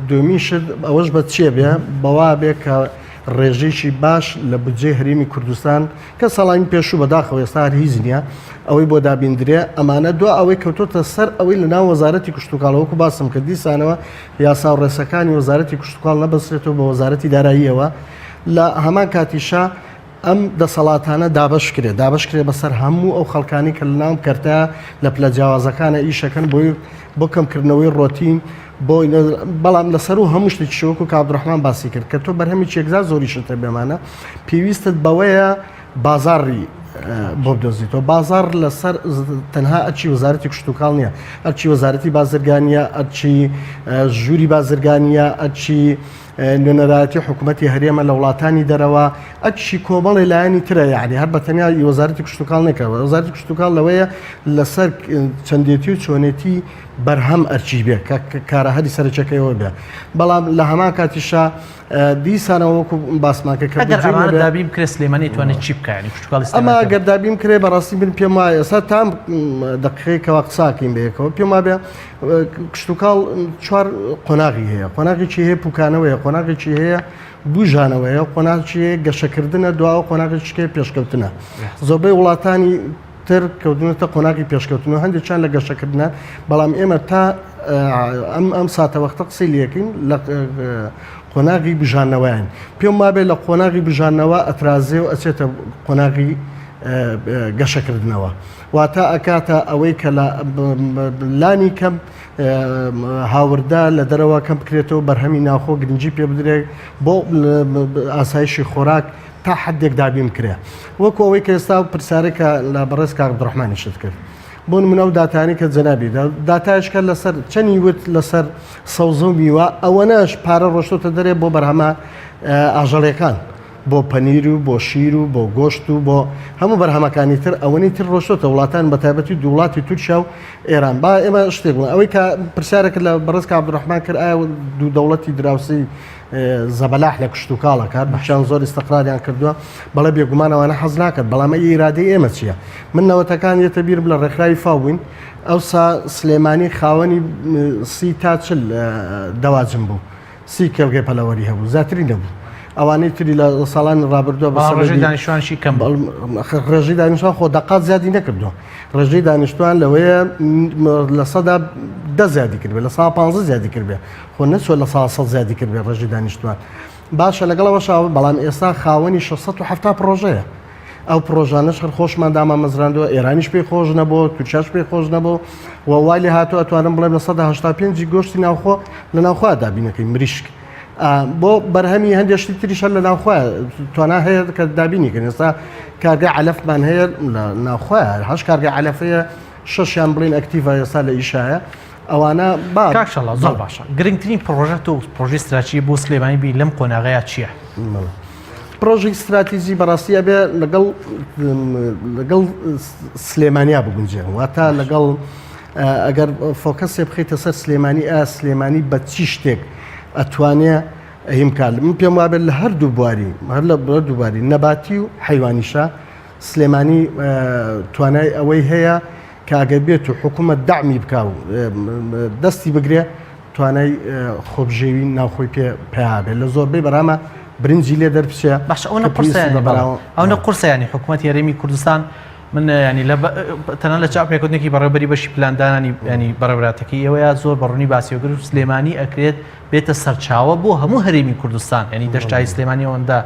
دومین شت ئەوەش بە چیە بێ بەوا بێ کە ڕێژەیەکی باش لە بودجەی هەرێمی کوردستان کە ساڵانی پێشوو بەداخەوە ئێستا هەر هیچ نییە ئەوەی بۆ دابیندرێ ئەمانە دوا ئەوەی کەوتۆتە سەر ئەوەی لە ناو وەزارەتی کشتوکاڵ وەکو باسم کرد دیسانەوە یاسا و ڕێساکانی وەزارەتی کشتوکاڵ نەبەسترێتەوە بە وەزارەتی داراییەوە، لە هەمان کاتیشا ئەم دەسەڵاتانە دابەش کرێ، دابەش کرێ بەسەر هەموو ئەو خەڵکانی کە لەناو ئەم کەرتە لە پلە جیاوازەکانە ئیشەکەن بۆی بۆ کەمکردنەوەی ڕۆتین بۆ بەڵام لەسەر و هەموو شتێکیش وەکو کاک عەبدولڕەحمان باسی کرد کە تۆ بەرهەمێکی یەکجار زۆریشت هەبێ مانا پێویستت بەوەیە بازاڕی بۆ بدۆزیتەوە بازاڕ لەسەر تەنها ئەرکی وەزارەتی کشتوکاڵ نییە ئەرکی وەزارەتی بازرگانیە ئەرکی ژووری بازرگانیە ئەرکی نوێنەرایەتی حکوومەتی هەرێمە لە وڵاتانی دەرەوە ئەرکی کۆمەڵی لایەنی ترە یعنی هەر بە تەنیا وەزارەتی کشتوکاڵ نەکەوە وەزارەتی کشتوکاڵ لەوەیە لەسەر چەندێتی و چۆنێتی بەرهەم ئەرکی بێ کە کارە هەری سەرەکیەکەیەوە بێ بەڵام لە هەمان کاتیشا دیسانەوە وەکو باسمان کرد کە ئەگەر بودجەی ئەمانە نەبێ دابین بکرێت سلێمانی توانێت چی بکا یعنی کشتوکاڵی ئەمە سلێمانی ئەگەر دابین کرێ بەڕاستی من پێم وایە ئێستا تام دقیقەی کەوا قساکەین بەیەکەوە پێم وابێ کشتوکاڵ چوار قۆناغی هەیە قۆناغێکی هەیە پوکانەوەیە قۆناغێکی هەیە بوژانەوەیە قۆناغی هەیە گەشەکردنە دواوە قۆناغێکی هەیە پێشکەوتنە زۆربەی وڵاتانی تر کەوتونەتە قۆناغی پێشکەوتن و هەندێکیان لە گەشەکردنە، بەڵام ئێمە تا ئەم ئەم ساتەوەختە قسەی لێکەین لە قۆناغی بژانەوەیان. پێم وابێ لە قۆناغی بژانەوە ئەترازێ و ئەچێتە قۆناغی گەشەکردنەوە. واتە ئەکاتە ئەوەی کە لە لانی کەم هاوردە لە دەرەوە کەم بکرێتەوە بەرهەمی ناوخۆ گرنگی پێ بدرێت بۆ ئاسایشی خۆراک تا حدێک دابین بکرێ وەکو ئەوەی کە ئێستا پرسیارێک کە لە بەڕێز کاک عەبدولڕەحمانیشت کرد بۆ نمونە ئەو داتایانەی کە جەنابی دا داتایش کە لەسەر چەنی وت لەسەر سەوزە و میوە ئەوەنەش پارە ڕۆشتۆتە دەرێ بۆ بەرهەمە ئاژەڵیەکان بۆ پەنیر و بۆ شیر و بۆ گۆشت و بۆ هەموو بەرهەمەکانی تر ئەوەنەی تر ڕۆشتۆتە وڵاتان بە تایبەتی دوو وڵاتی تورکیا و ئێران با ئێمە شتێک بڵێن ئەوەی کە پرسیارێکت لە بەڕێز کاک عەبدولڕەحمان کرد ئایا دوو دەوڵەتی دراوسێی زەبەلاح لە کشتوکاڵ ئەکات بەشیان زۆر ئیستقراریان کردووە بەڵێ بێگومان ئەوانە حەز ناکات بەڵام ئەی ئیرادەی ئێمە چییە من نەوەتەکان یەتە بیرم لە ڕێکخراوی فاو بووین ئەوسا سلێمانی خاوەنی سی تا چل دەواجن بوو سی کێڵگەی پەلەوەری هەبوو زیاتری نەبوو ئەوانەی تری لە ساڵانی ڕابردووە بە بەڵام ڕێژەی سەبەبی دانیشتوانشی کەم بوو. ڕێژەی دانیشتوان خۆ دەقات زیادی نەکردووە ڕێژەی دانیشتوان لەوەیە 10% زیادی کردبێ 15% زیادی کردبێ خۆ نەچووە 100% زیادی کردبێ ڕێژەی دانیشتوان باشە لەگەڵ ئەوەشا بەڵام ئێستا خاوەنی 670 پڕۆژەیە ئەو پڕۆژانەش هەر خۆشمان دامامەزراندووە ئێرانیش پێی خۆش نەبوو تورکیاش پێی خۆش نەبوو و وای لێ هاتووە ئەتوانم بڵێم 85% گۆشتی ناوخۆ لە ناوخۆ دابینەکەی مریشک بۆ بەرهەمی هەندێک شتی تریش هەر لە ناوخۆ توانا هەیە کە دابینی کەن ئێستا کارگە عەلەفمان هەیە لە ناوخۆ هەش کارگە عەلەفەیە شەشیان بڵین active ە ئێستا لە ئیشایە ئەوانە با کاک شەڵاو زۆر باشە گرنگترین پڕۆژە تۆ پڕۆژەی ستراتیژی بۆ سلێمانی بی لەم قۆناغەیا چییە؟ پرۆژەی ستراتیجی بەڕاستی ئەبێ لەگەڵ لەگەڵ سلێمانیا بگونجێ واتە لەگەڵ ئەگەر focus ێ بخەیتە سەر سلێمانی ئا سلێمانی بە چی شتێک ئەتوانێ ئەهیم کار من پێم وابێت لە هەردوو بواری هەر لە هەردوو بواری نەباتی و حەیوانیشە سلێمانی توانای ئەوەی هەیە کە ئەگەر بێت و حکوومەت دەعمی بکا و دەستی بگرێ توانای خۆبژێوی ناوخۆی پێ پیا بێت لە زۆربەی بەرامە برنجی لێ دەربچێ باش ئەوە قورسە ئەوە قورسە ینی حکوومەت هەرێمی کوردستان من ینی لە تەنان لە چاو پێکوتنێکی بەڕێوبەری بەشی پلاندانانی ینی بەڕێوراتەکەی ئێوەیە زۆر بەڕوونی باسیۆگر و سلێمانی ئەکرێت بێتە سەرچاوە بۆ هەموو هەرێمی کوردستان ینی دەشتایی سلێمانی ئەوەندە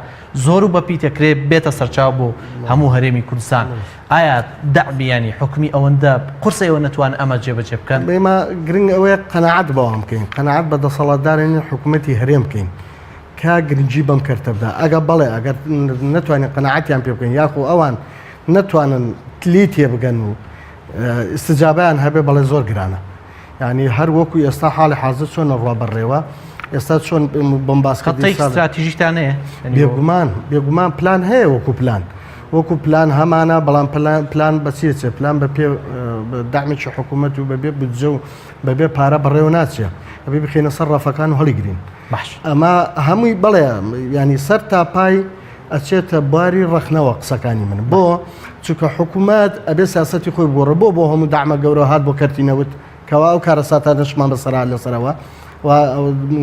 زۆر و بەپیتەکرێ بێتە سەرچاو بۆ هەموو هەرێمی کوردستان ئایا دەعمی یانی حکومی ئەوەندە قورسە ئێوە نەتوان ئەمە جێبەجێ بکەن؟ ئێمە گرنگ ئەوەیە قەناعەت بەوان بکەین، قەناعەت بە دەسەڵاتدارانی حکوومەتی هەرێم بکەین کە گرنگی بەم کەرتە بدا. ئەگەر بەڵێ ئەگەر نەتوانین قەناعەتیان پێ بکەین یاخۆ ئەوان نەتوانن لێی تێبگەن و ئیستجابیان هەبێ بەڵێ زۆر گرانە. یانی هەر وەکو ئێستا حاڵی حازر چۆن ئەڕوا بەڕێوە ئێستا چۆن بۆم باس کردی ستراتیژیتان هەیە؟ بێگومان بێگومان پلان هەیە وەکو پلان. وەکو پلان هەمانە بەڵام پلان بە چی ئەچێ پلان بە پێ دەعمێکی حکوومەت و بەبێ بودجە و بەبێ پارە بەڕێوە ناچێ ئەبێ بخینە سەر ڕەفەکان و هەڵیگرین باش ئەمە هەمووی بەڵێ ینی سەر تا پای ئەچێتە باری ڕەخنەوە قسەکانی من بۆ چونکە حکوومەت ئەبێ سیاسەتی خۆی بگۆڕێ بۆ بۆ هەموو دەعمە گەورە هات بۆ کەرتی نەوت کەوا ئەو کارەساتانەشمان بەسەر هات لەسەرەوە و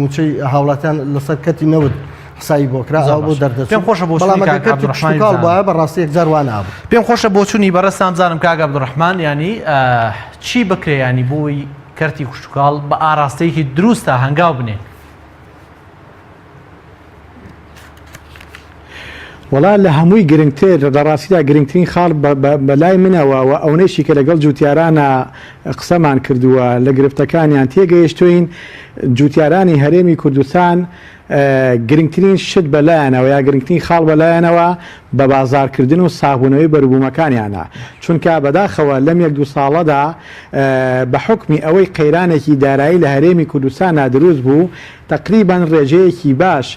موچەی هاوڵاتیان لەسەر کەتی نەوت حسابی بۆ کرا ئەو بۆ دەردەچوو پێم خۆشە بۆچوونی بەڵام ئەگەر کاک کەرتی عەبدولڕەحمانی کشتوکاڵ بزانم. بوایە بەڕاستی یەکجار وا نابوو. پێم خۆشە بۆچوونی بەڕێزتان بزانم کاک عەبدولڕەحمان یانی چی بکرێ یانی بۆی کەرتی کشتوکاڵ بە ئاراستەیەکی دروستا هەنگاو بنێ؟ وەڵا لە هەمووی گرنگتر لە ڕاستیدا گرنگترین خاڵ بە لای منەوە و ئەونەیشی کە لەگەڵ جوتیارانا قسەمان کردووە لە گرفتەکانیان تێگەیشتوین جوتیارانی هەرێمی کوردستان گرنگترین شت بە لایانەوە یا گرنگترین خاڵ بە لایانەوە بە بازاڕکردن و ساغبوونەوەی بەروبوومەکانیانە چونکە بەداخەوە لەم یەک دوو ساڵەدا بە حوکمی ئەوەی قەیرانێکی دارایی لە هەرێمی کوردستانا دروست بوو تەقریبەن ڕێژەیەکی باش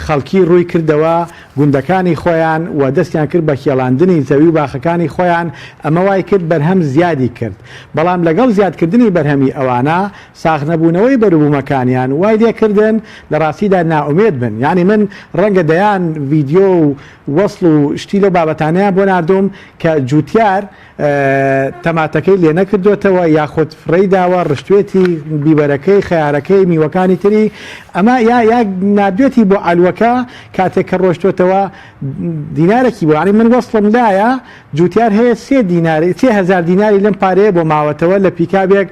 خەڵکی ڕووی کردەوە گوندەکانی خۆیان و دەستیان کرد بە کێڵاندنی زەوی و باخەکانی خۆیان، ئەمە وای کرد بەرهەم زیادی کرد، بەڵام لەگەڵ زیادکردنی بەرهەمی ئەوانە ساغنەبوونەوەی بەروبوومەکانیان وای لێکردن لە ڕاستیدا نائومێد بن، یانی من ڕەنگە دەیان ڤیدیۆ و وەسڵ و شتی لەو بابەتانەیان بۆ ناردووم کە جووتیار تەماتەکەی لێنەکردۆتەوە یاخود فڕێی داوە ڕشتوێتی بیبەرەکەی خەیارەکەی میوەکانی تری ئەمە یا یا ناردوێتی بۆ عەلوەکە کاتێک کە ڕۆشتۆتەوە دینارێکی بۆ یانی من وەسڵم لایە جوتیار هەیە سێ دینار 3000 دیناری لەم پارەیە بۆ ماوەتەوە لە پیکابێک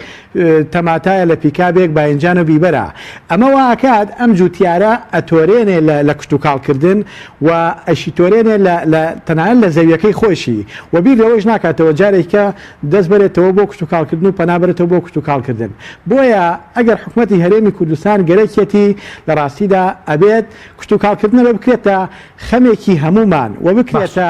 تەماتایە لە پیکابێک باینجان و بیبەرە ئەمە وا ئەکات ئەم جوتیارە ئەتۆرێنێ لە لە کشتوکاڵ کردن و ئەشیتۆرێنێ لە لە تەنانەت لە زەویەکەی خۆیشی و بیر لەوەیش ناکاتەوە جارێکە دەست بەرێتەوە بۆ کشتوکاڵ کردن و پەنا بەرێتەوە بۆ کشتوکاڵ کردن بۆیە ئەگەر حکومەتی هەرێمی کوردستان گەرەکیەتی لە ڕاستیدا ئەبێت کشتوکاڵ کردن ئەبێ بکرێتە خەمێکی هەموومان و بکرێتە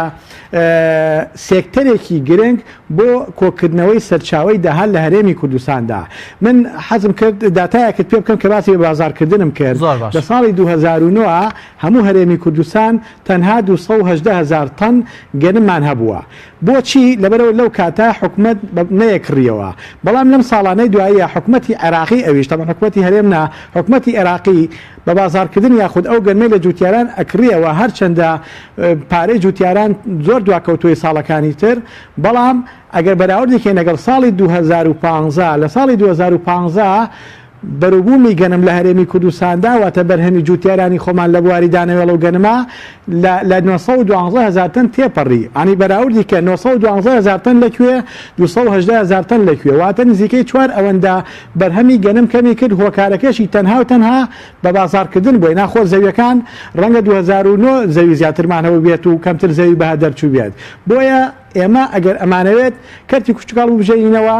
سێکتەرێکی گرنگ بۆ کۆکردنەوەی سەرچاوەی داهات لە هەرێمی کوردستاندا. من حەزم کرد داتایەکت پێ بکەم کە باسی بەبازاڕکردنم کرد. زۆر باش. لە ساڵی 2009 هەموو هەرێمی کوردستان تەنها 218 هەزار تەن گەنممان هەبووە. بۆچی؟ لەبەرئەوەی لەو کاتە حکومەت نەیەکڕیەوە. بەڵام لەم ساڵانەی دواییە حکومەتی عێراقی ئەویش تەبعەن حکومەتی هەرێم نا، حکومەتی عێراقی بە بازاڕکردن یاخود ئەو گەنمەی لە جوتیاران ئەکڕیەوە هەرچەندە پارەی جوتیاران زۆر دواکەوتووەی ساڵەکانی تر بەڵام ئەگەر بەراوردی کەین لەگەڵ ساڵی 2015 لە ساڵی 2015 بەروبوومی گەنم لە هەرێمی کوردستاندا واتە بەرهەمی جوتیارانی خۆمان لە بواری دانەوێڵە و گەنما لە لە 912 هەزار تەن تێپەڕی ئانی بەراوردی کە 912 هەزار تەن لە کوێ 218 هەزار تەن لە کوێ واتە نزیکەی چوار ئەوەندە بەرهەمی گەنم کەمی کرد، هۆکارەکەشی تەنها و تەنها بە بازاڕکردن بووە، ناخۆ زەویەکان ڕەنگە 2009 زەوی زیاترمان هەبووبێت و کەمتر زەوی بەهە دەرچووبێت، بۆیە ئێمە ئەگەر ئەمانەوێت کەرتی کشتوکاڵ ببژێنینەوە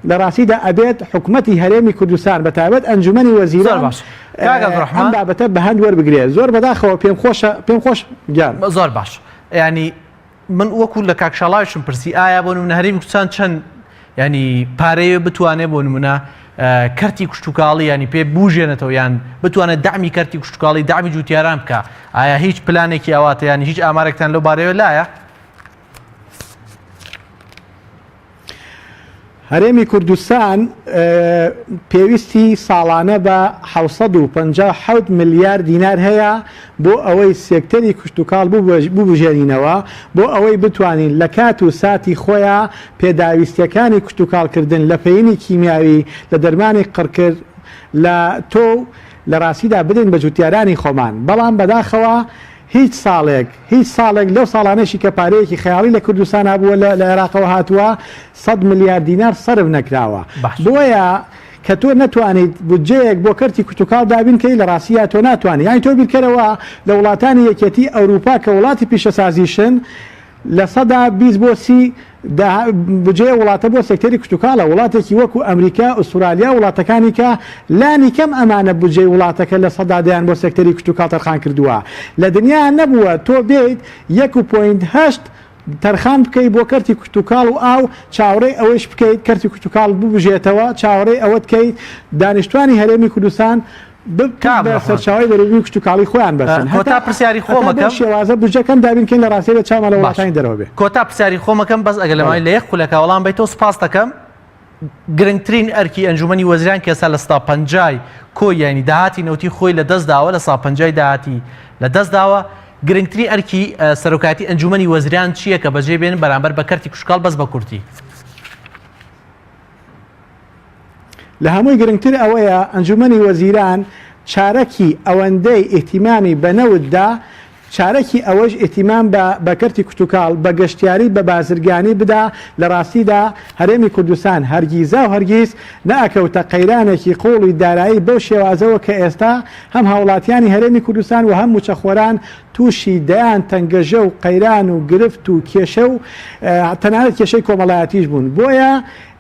لە ڕاستیدا ئەبێت حکومەتی هەرێمی کوردستان بە تایبەت ئەنجومەنی زۆر وەزیران باش کاک ئەم عەبدولڕەحمان. بابەتە بە هەند وەربگرێت، زۆر بەداخەوە پێم خۆشە پێم خۆش گیان. زۆر باش یانی من وەکو لە کاک شاڵاویشم پرسی ئایا بۆ نمونە هەرێمی کوردستان چەند ینی پارەیە بتوانێ بۆ نمونە کەرتی کشتوکاڵی ینی پێ بژێنێتەوە یان بتوانێت دەعمی کەرتی کشتوکاڵی دەعمی جوتیاران بکە ئایا هیچ پلانێکی ئاواتە یان هیچ ئامارێکتان لەو بارەیەوە لایە؟ هەرێمی کوردستان پێویستی ساڵانە بە 757 ملیار دینار هەیە بۆ ئەوەی سێکتەری کشتوکاڵ ببوژێنینەوە، بۆ ئەوەی بتوانین لە کات و ساتی خۆیا پێداویستیەکانی کشتوکاڵکردن لە پەینی کیمیاوی، لە دەرمانی قڕکر، لە تۆو لە ڕاستیدا بدەین بە جوتیارانی خۆمان، بەڵام بەداخەوە هیچ ساڵێک، هیچ ساڵێک لەو ساڵانەشی کە پارەیەکی خەیاڵی لە کوردستانا بووە لە لە عێراقەوە هاتووە سەد ملیار دینار سەرف نەکراوە. باشە. بۆیە کە تۆ نەتوانیت بودجەیەک بۆ کەرتی کشتوکاڵ دابین کەی لە ڕاستیا تۆ ناتوانی یانی تۆ بیرکەرەوە لە وڵاتانی یەکێتی ئەوروپا کە وڵاتی پیشەسازیشن 20% بۆ 30 بودجەی وڵاتە بۆ سێکتەری کشتوکاڵە، وڵاتێکی وەکو ئەمریکا، ئوسترالیا، وڵاتەکانی کە لانی کەم ئەمانە بودجەی وڵاتەکە لە سەدا دەیان بۆ سێکتەری کشتوکاڵ تەرخان کردووە. لە دنیا نەبووە تۆ بێیت یەک و point هەشت تەرخان بکەی بۆ کەرتی کشتوکاڵ و ئاو، چاوەڕێی ئەوەیش بکەیت کەرتی کشتوکاڵ ببوژێتەوە، چاوەڕێی ئەوەت کەیت دانیشتوانی هەرێمی کوردستان کاک بە ڕەحمان سەرچاوەی بەروبوومی کشتوکاڵی خۆیان بەسن کۆتا هەتا پرسیاری هەتا بەو خۆمەکەم شێوازە بودجەکەم دابین کەین لە ڕاستیدا بێ چاومان لە باش وڵاتانی دەرەوە بێ. کۆتا پرسیاری خۆمەکەم بەس ئەگەر لە بەڵێ. ماوەی لە یەک خولەکا وەڵام بەیتەوە سوپاست دەکەم گرنگترین ئەرکی ئەنجومەنی وەزیران کە ئێستا لە سەدا پەنجای کۆی یانی داهاتی نەوتی خۆی لە دەست داوە لە سەدا پەنجای داهاتی لە دەست داوە گرنگترین ئەرکی سەرۆکایەتی ئەنجومەنی وەزیران چییە کە بەجێ بێنن بەرامبەر بە کەرتی کشتوکاڵ بەس بە کورتی؟ لە هەمووی گرنگتر ئەوەیە ئەنجومەنی وەزیران چارەکی ئەوەندەی ئیهتیمامی بە نەوت دا، چارەکی ئەوەیش ئیهتیمام بە بە کەرتی کشتوکاڵ، بە گەشتیاری، بە بازرگانی بدا، لە ڕاستیدا هەرێمی کوردستان هەرگیزاو هەرگیز نەئەکەوتە قەیرانێکی قووڵی دارایی بەو شێوازەوە کە ئێستا هەم هاوڵاتیانی هەرێمی کوردستان و هەم مووچەخۆران تووشی دەیان تەنگەژە و قەیران و گرفت و کێشە و تەنانەت کێشەی کۆمەڵایەتیش بوون. بۆیە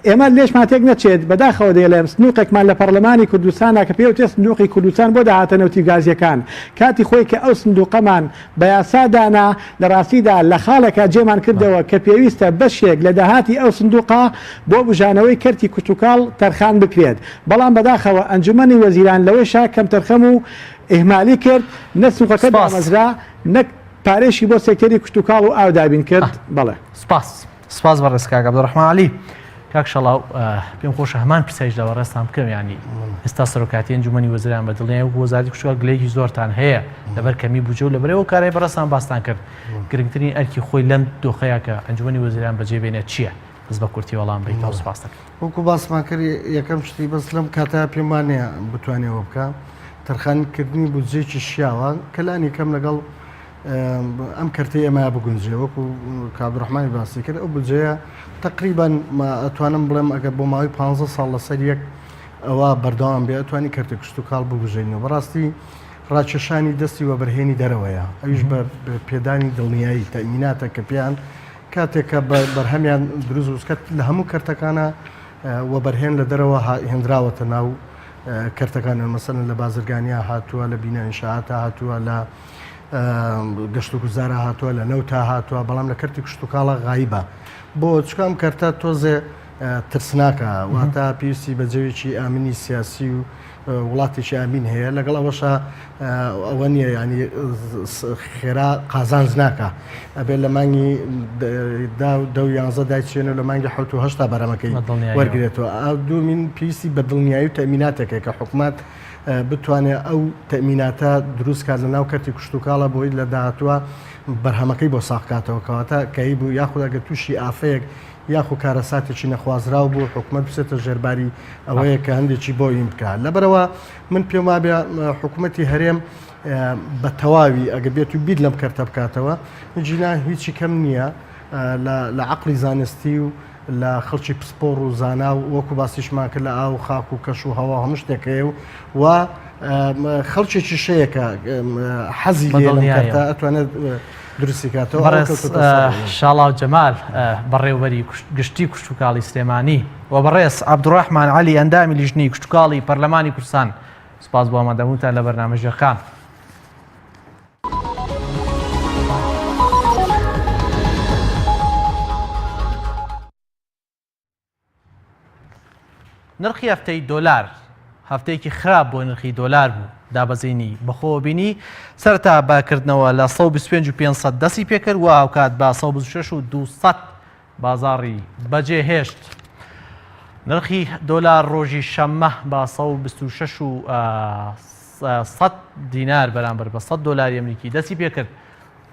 ئێمە لێشمان تێک نەچێت، بەداخەوە دەیڵێم سندوقێکمان لە پەڕلەمانی کوردستانە کە پێی وترێت سندوقی کوردستان بۆ داهاتە نەوتی و گازییەکان. کاتی خۆی کە ئەو سندوقەمان بە یاسا دانا، لە ڕاستیدا لە خاڵێکا جێمان کردەوە کە پێویستە بەشێک لە داهاتی ئەو سندوقە بۆ بوژانەوەی کەرتی کشتوکاڵ تەرخان بکرێت، بەڵام بەداخەوە ئەنجومەنی وەزیران لەوەیشا کەمتەرخەم و ئیهمالی کرد، نە سندوقەکە سپاس. دامەزرا، نە پارەیشی بۆ سێکتەری کشتوکاڵ و ئاو دابین کرد. بەڵێ. سپاس. سپاس بەڕێز کاک عەبدولڕەحمان عەلی. کاک شەڵاو پێم خۆشە هەمان پرسیاریش لە بەڕێزتان بکەم یانی ئێستا سەرۆکایەتی ئەنجومەنی وەزیران بە دڵنیایی وەکو وەزارەتی کشتوکاڵ گلەیەکی زۆرتان هەیە لەبەر کەمی بودجە و لەبەر ئەو کارەی بەڕێزتان باستان کرد گرنگترین ئەرکی خۆی لەم دۆخەیە کە ئەنجومەنی وەزیران بەجێ بێنێت چییە؟ بەس بە کورتی وەڵام بەیتەوە سپاس دەکەم. وەکو باسمان کرد یەکەم شتی بەس لەم کاتە پێم وانییە بتوانێ ئەوە بکا تەرخانکردنی بودجەیەکی شیاوە کە لانی کەم لەگەڵ ئەم کەرتەی ئێمە بگونجێ وەکو کاک عەبدولڕەحمانی باسی کرد ئەو بودجەیە تقریبا ئەتوانم بڵێم ئەگەر بۆ ماوەی 15 ساڵ لەسەر یەک ئەوە بەردەوام بێ ئەتوانی کەرتی کشتوکاڵ ببژێنەوە بەڕاستی ڕاکێشانی دەستی وەبەرهێنی دەرەوەیە ئەویش بە پێدانی دڵنیایی تەئمیناتە کە پێیان کاتێک کە بەرهەمیان دروست بوو لە هەموو کەرتەکانە وەبەرهێن لە دەرەوە هێنراوەتە ناو کەرتەکانیان مەسەلەن لە بازرگانیا هاتووە لە بینا ئینشاعاتا هاتووە لە گەشتوگوزارا هاتووە لە نەوتا هاتووە بەڵام لە کەرتی کشتوکاڵە غایبە بۆ چونکە ئەم کەرتە تۆزێ ترسناکە واتە پێویستی بە جەوێکی ئامنی سیاسی و وڵاتێکی ئامین هەیە لەگەڵ ئەوەشا ئەوە نییە ینی خێرا قازانج ناکە ئەبێت لە مانگی دە و یانزە دایچێنە لە مانگی حوت و هەشتا بەرەمەکەی وەرگێتەوە دومین پێویستی بە دڵنیایی و تەمیناتێکە کە حکومت بتوانێت ئەو تەمیناتە دروست کات لە ناو کەرتی کشتتوکاڵە بۆی لە داهاتوە بەرهەمەکەی بۆ ساقکاتەوە کەواتە کەی بوو یاخود ئەگە تووشی ئافەیەک یاخو کارەساتێکی نەخوازراو بوو حکومەت بچێتە ژێرباری ئەوەیە کە هەندێکی بۆ ئین بکە لەبەرەوە من پێم وابێ حکوومەتی هەرێم بە تەواوی ئەگە بێت و بیر لەم کەرتە بکاتەوە جینا هیچی کەم نییە لە عقلی زانستی و لە خەڵکی پسپۆڕ و زانا و وەکو باسیشمان کرد لە ئاو و خاک و کەش و هەوا هەموو شتێک هەیە و و خەڵکێکی شەیە کە حەزی لێ لەم کەرتە ئەتوانێت دروستی کاتەوە. بەڕێز شاڵاو جەمال بەڕێوبەری گشتی کشتوکاڵی سلێمانی و بەڕێز عەبدوڕەحمان عەلی ئەندامی لیژنەی کشتوکاڵی پەرلەمانی کوردستان سوپاس بۆ ئامادەبوونتان لە بەرنامەی ژێرخان. نرخی هەفتەی دۆلار هەفتەیەکی خراپ بۆ نرخی دۆلار بوو، دابەزینی بەخۆوە بینی، سەرەتا بە کردنەوە لە 125 و 500 دەستی پێکرد و هاوکات بە 126 و 200 بازاڕی بەجێهێشت. نرخی دۆلار ڕۆژی شەممە بە 126 و 100 دینار بەرامبەر بە 100 دۆلاری ئەمریکی دەستی پێکرد.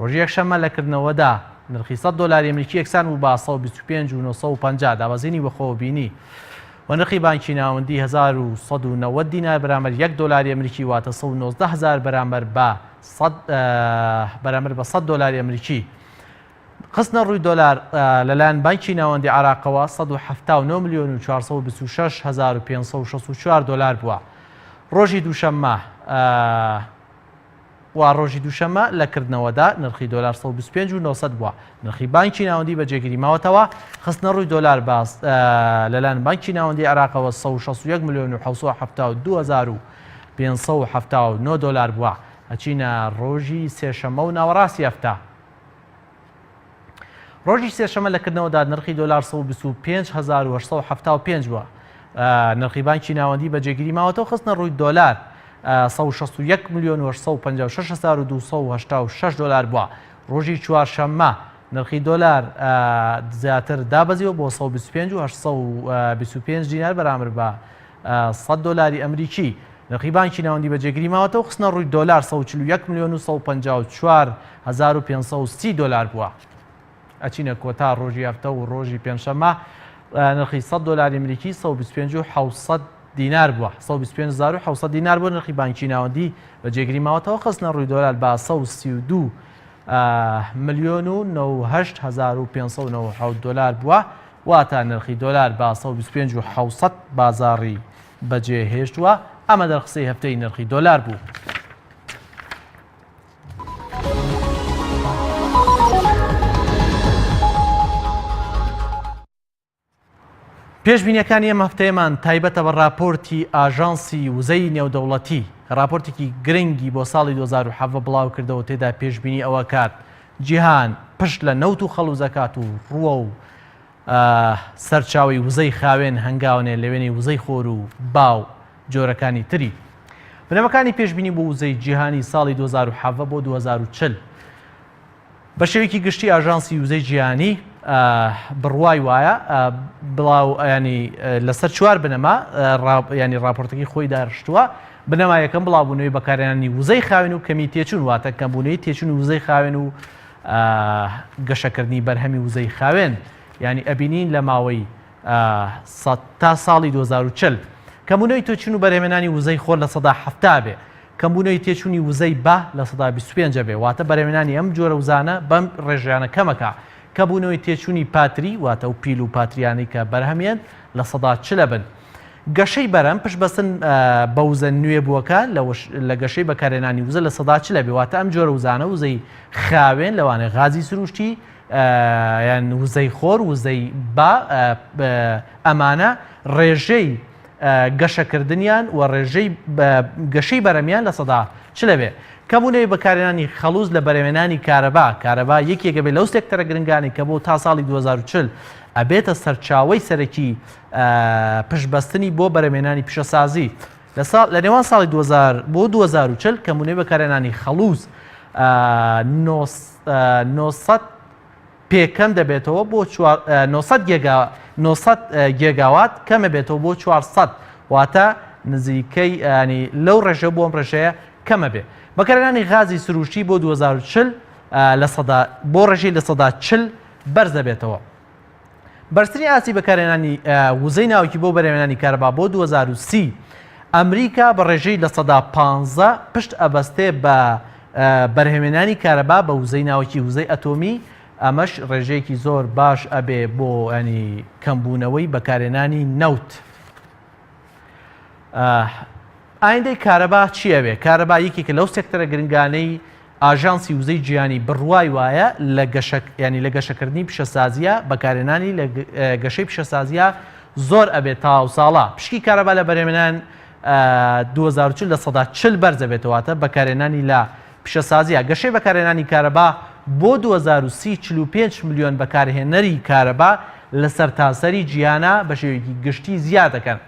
ڕۆژی یەکشەممە لە کردنەوەدا نرخی 100 دۆلاری ئەمریکی یەکسان بوو بە 125 و 950 دابەزینی بەخۆوە بینی و نرخی بانکی ناوەندی 1190 دینار بەرامبەر یەک دۆلاری ئەمریکی واتە 119 هەزار بەرامبەر بە بەرامبەر بە 100 دۆلاری ئەمریکی. خستنە ڕووی دۆلار لەلایەن بانکی ناوەندی عێراقەوە 179 ملیۆن و 426 هەزار و 564 دۆلار بووە. ڕۆژی دووشەممە و ڕۆژی دووشەممە لە کردنەوەدا نرخی دۆلار 125 و 900 بووە. نرخی بانکی ناوەندی بە جێگیری ماوەتەوە. خستنەڕووی دۆلار بە لەلایەن بانکی ناوەندی عێراقەوە 161 ملیۆن و 772 هەزار و 579 دۆلار بووە. ئەچینە ڕۆژی سێشەممە و ناوەڕاستی هەفتە. ڕۆژی سێشەمە لە کردنەوەدا نرخی دۆلار 125875 بووە. نرخی بانکی ناوەندی بە جێگیری ماوەتەوە خستنە ڕووی دۆلار 161 میلیۆن و 856286 دۆلار بووە. ڕۆژی چوارشەممە نرخی دۆلار زیاتر دابەزیوە بۆ 125 و 825 دینار بەرامبەر بە 100 دۆلاری ئەمریکی. نرخی بانکی ناوەندی بە جێگیری ماوەتەوە خستنە ڕووی دۆلار 141 میلیۆن و 154 1530 دۆلار بووە. ئەچینە کۆتا ڕۆژی هەفتە و ڕۆژی پێنجشەممە نرخی 100 دۆلاری ئەمریکی 125 و 700 دینار بووە 125700 دینار بووە نرخی بانکی ناوەندی بە جێگیری ماوەتەوە خستنە ڕووی دۆلار بە 132 ملیۆن و 98597 دۆلار بووە واتە نرخی دۆلار بە 125 و 700 بازاڕی بەجێهێشتووە ئەمە دەرخستەی هەفتەی نرخی دۆلار بوو. پێشبینیەکانی ئەم هەفتەیەمان تایبەتە بە راپۆرتی ئاژانسی وزەی نێودەوڵەتی کە راپۆرتێکی گرنگی بۆ ساڵی 2017 بڵاو کردەوە تێدا پێشبینی ئەوە کات جیهان پشت لە نەوت و خەڵوزەکات و ڕووە و سەرچاوەی وزەی خاوێن هەنگاونێ لەوێنەی وزەی خۆر و با و جۆرەکانی تری. بنەمەکانی پێشبینی بۆ وزەی جیهانی ساڵی 2017 بۆ 2040. بە شێوەیەکی گشتی ئاژانسی وزەی جیهانی بڕوای وایە بڵاو ینی لەسەر چوار بنەما ینی راپۆرتەکەی خۆی داڕشتووە بنەما یەکەم بڵاوبوونەوەی بەکارهێنانی وزەی خاوێن و کەمی تێچوون واتە کەمبوونەوەی تێچوونی وزەی خاوێن و گەشەکردنی بەرهەمی وزەی خاوێن یانی ئەبینین لە ماوەی تا ساڵی 2040 کەمبوونەوەی تێچوون و بەرهەمێنانی وزەی خۆر 70% بێ کەمبوونەوەی تێچوونی وزەی با 25% بێ واتە بەرهەمێنانی ئەم جۆرە وزانە بەم ڕێژەیانە کەمەکە کەمبوونەوەی تێچوونی پاتری واتە و پیل و پاتریانەی کە بەرهەمیێن 40% بن. گەشەی بەرهەم، پشت بەستن بە وزە نوێبووەکان لە گەشەی بەکارهێنانی وزە 40% بێ، واتە ئەم جۆرە وزانە وزەی خاوێن لەوانەیە غازی سروشتی یان وزەی خۆر، وزەی با ئەمانە ڕێژەی گەشەکردنیان و ڕێژەی گەشەی بەرەمیان 40% بێ. کەمبوونەوەی بەکارهێنانی خەڵوز لە بەرهەمهێنانی کارەبا، کارەبا یەکێکە بێ لەو سێکتەرە گرنگانەی کە بۆ تا ساڵی 2040 ئەبێتە سەرچاوەی سەرەکی پشتبەستنی بۆ بەرهەمهێنانی پیشەسازی لە ساڵ لە نێوان ساڵی 2000 بۆ 2040 کەمبوونەوەی بەکارهێنانی خەڵوز 900 پێ کەم دەبێتەوە بۆ 900 گێگا 900 گێگاوات کەمە بێتەوە بۆ 400 واتە نزیکەی ینی لەو ڕێژە بۆم ڕێژەیە کەمە بێ بەکارهێنانی غازی سروشتی بۆ 2040 لە سەدا بۆ ڕێژەی 40% بەرز دەبێتەوە. بەرزترین ئاستی بەکارهێنانی وزەی ناوکی بۆ بەرهەمهێنانی کارەبا بۆ 2030 ئەمریکا بە ڕێژەی 15% پشت ئەبەستێ بە بەرهەمهێنانی کارەبا بە وزەی ناوکی وزەی ئەتۆمی ئەمەش ڕێژەیەکی زۆر باش ئەبێ بۆ ینی کەمبوونەوەی بەکارهێنانی نەوت. ئایندەی کارەبا چییە بێ؟ کارەبا یەکێکە لەو سێکتەرە گرنگانەی ئاژانسی وزەی جیهانی بڕوای وایە لە گەشە یانی لە گەشەکردنی پیشەسازییە بەکارهێنانی لە گەشەی پیشەسازییە زۆر ئەبێت تا ئەو ساڵە پشکی کارەبا لە بەرهەمهێنان 2040 40% بەرز ئەبێتەوە واتە بەکارهێنانی لە پیشەسازییە گەشەی بەکارهێنانی کارەبا بۆ 2030 45 ملیۆن بەکارهێنەری کارەبا لە سەرتاسەری جیهانا بە شێوەیەکی گشتی زیاد دەکەن.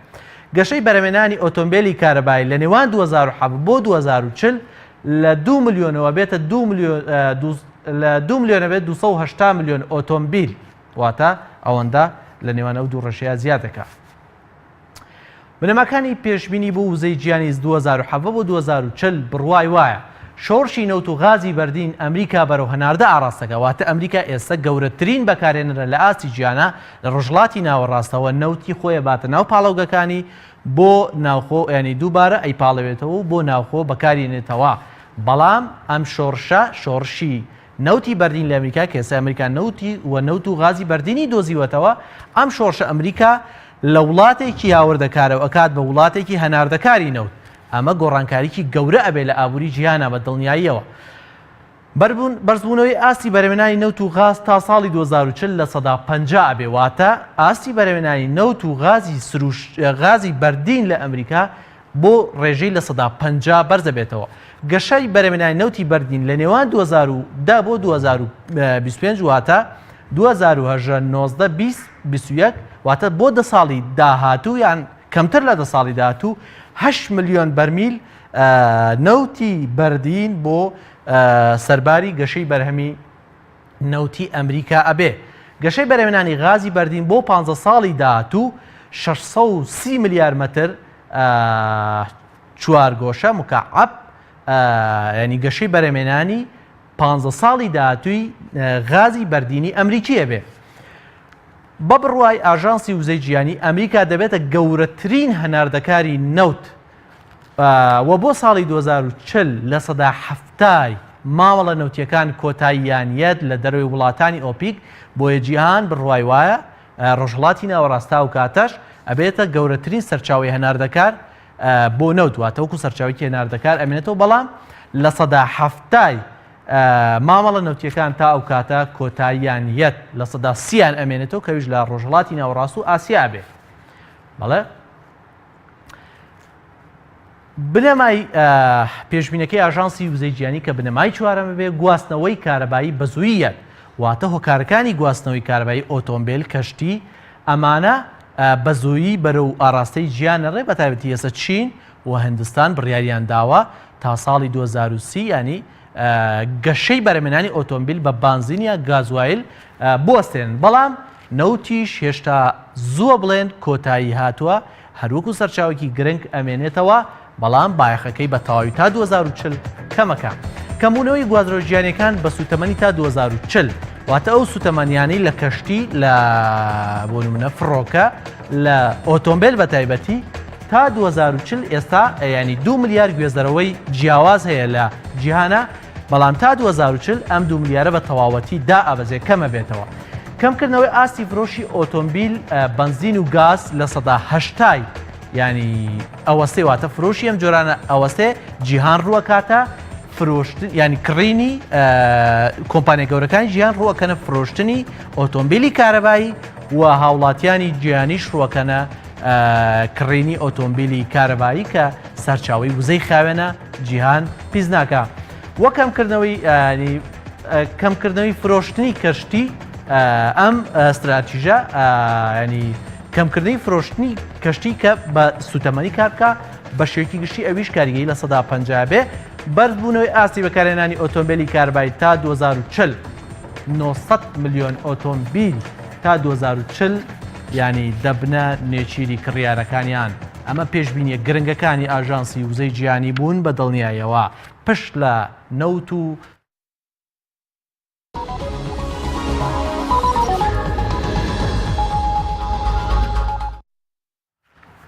گەشەی بەرهەمێنانی ئۆتۆمبێلی کارەبایی لە نێوان 2007 بۆ 2040 لە 2 ملیۆنەوە بێتە 2 ملیۆن لە 2 ملیۆنە بێت 280 ملیۆن ئۆتۆمبیل واتە ئەوەندە لە نێوان ئەو دوو ڕێژەیە زیاد دەکات. بنەماکانی پێشبینی بۆ وزەی جیهانی 2017 بۆ 2040 بڕوای وایە شۆڕشی نەوت و غازی بەردین ئەمریکا بەرەو هەناردە ئاڕاستەکە واتە ئەمریکا ئێستا گەورەترین بەکارهێنەرە لە ئاستی جیهانا لە ڕۆژهەڵاتی ناوەڕاستەوە نەوتی خۆی ئەباتە ناو پاڵاوگەکانی بۆ ناوخۆ یانی دووبارە ئەیپاڵەوێتەوە و بۆ ناوخۆ بەکارینێتەوە بەڵام ئەم شۆڕشە شۆڕشی نەوتی بەردین لە ئەمریکا کە ئێستا ئەمریکا نەوتی و نەوت و غازی بەردینی دۆزیوەتەوە ئەم شۆڕشە ئەمریکا لە وڵاتێکی هاوردەکارەوە ئەکات بە وڵاتێکی هەناردەکاری نەوت ئەمە گۆڕانکاریی گەورە ئەبێ لە ئابووری جیهانا بە دڵنیاییەوە بەرزبوونەوەی ئاستی بەرهەمهێنانی نەوت و غاز تا ساڵی 2040 50% ئەبێ واتە ئاستی بەرهەمهێنانی نەوت و غازی سروش غازی بەردین لە ئەمریکا بۆ ڕێژەی 50% بەرزەبێتەوە. گەشەی بەرهەمهێنانی نەوتی بەردین لە نێوان 2010 بۆ 2025 واتە 2018 19 20 21 واتە بۆ دە ساڵی داهاتوو یان کەمتر لە دە ساڵی داهاتوو 8 ملیۆن بەرمیل نەوتی بەردین بۆ سەرباری گەشەی بەرهەمی نەوتی ئەمریکا ئەبێ. گەشەی بەرهەمهێنانی غازی بەردین بۆ پانزە ساڵی داهاتوو 630 ملیار مەتر چوارگۆشە، مکعب، یانی گەشەی بەرهەمهێنانی پانزە ساڵی داهاتووی غازی بەردینی ئەمریکی ئەبێ. بە بڕوای ئاژانسی وزەی جیهانی ئەمریکا دەبێتە گەورەترین هەناردەکاری نەوت و بۆ ساڵی 2040 70% مامەڵە نەوتیەکان کۆتاییان یەت لە دەرەوەی وڵاتانی ئۆپیک بۆیە جیهان بڕوای وایە ڕۆژهەڵاتی ناوەڕاست تا ئەو کاتەش ئەبێتە گەورەترین سەرچاوەی هەناردەکار بۆ نەوت واتە وەکو سەرچاوەیەکی هەناردەکار ئەمێنێتەوە بەڵام 70% مامەڵە نەوتیەکان تا ئەو کاتە کۆتاییان یەت 30%یان ئەمێنێتەوە کەویش لە ڕۆژهەڵاتی ناوەڕاست و ئاسیا بێ بەڵێ بنەمای پێشبینەکەی ئاژانسی وزەی جیهانی کە بنەمای چوارەمە بێ گواستنەوەی کارەبایی بەزوویی یەت واتە هۆکارەکانی گواستنەوەی کارەبایی ئۆتۆمبیل کەشتی ئەمانە بەزوویی بەرەو ئاراستەی جیان ڕێ بەتایبەتی ئێستا چین و هندستان بڕیاریان داوە تا ساڵی 2030 ینی گەشەی بەرەمێنانی ئۆتۆمبیل بە بانزین یا گازوایل بوەستێنن بەڵام نەوتیش هێشتا زووە بڵێن کۆتایی هاتووە هەروەکو سەرچاوەکی گرنگ ئەمێنێتەوە، بەڵام بایەخەکەی بە تەواوی تا 2040 کەمەکە. کەمبوونەوەی گوازرەوە گیانیەکان بە سووتەمەنی تا 2040 واتە ئەو سووتەمەنیانەی لە کەشتی لە بۆ نمونە فڕۆکە لە ئۆتۆمبیل بە تایبەتی تا 2040 ئێستا ینی دو ملیار گوێزەرەوەی جیاواز هەیە لە جیهانە بەڵام تا 2040 ئەم دو ملیارە بە تەواوەتی دائەبەزێ کەمە بێتەوە. کەمکردنەوەی ئاستی فرۆشی ئۆتۆمبیل بەنزین و گاز 80% ینی ئەوەستێ واتە فرۆشی ئەم جۆرانە ئەوەستێ جیهان ڕووەکاتە فرۆشتن ینی کڕینی کۆمپانیا گەورەکانی جیهان ڕووەکەنە فرۆشتنی ئۆتۆمبیلی کارەبایی و هاوڵاتیانی جیهانیش ڕووەکەنە کڕینی ئۆتۆمبیلی کارەبایی کە سەرچاوی وزەی خاوێنە جیهان پیس ناکا وە کەمکردنەوەی کەمکردنەوەی فرۆشتنی کەشتی ئەم ستراتیژە ینی کەمکردنی فرۆشتنی کەشتی کە بە سوتەمەنی کار بکە بە شێوەیەکی گشتی ئەویش کاریگەری 50% بێ بەرزبوونەوەی ئاستی بەکارهێنانی ئۆتۆمبیلی کارەبایی تا 2040 900 ملیۆن ئۆتۆمبیل تا 2040 ینی دەبنە نێچیری کڕیارەکانیان. ئەمە پێشبینیە گرنگەکانی ئاژانسی وزەی جیهانی بوون بە دڵنیایەوە پشت لە نەوت و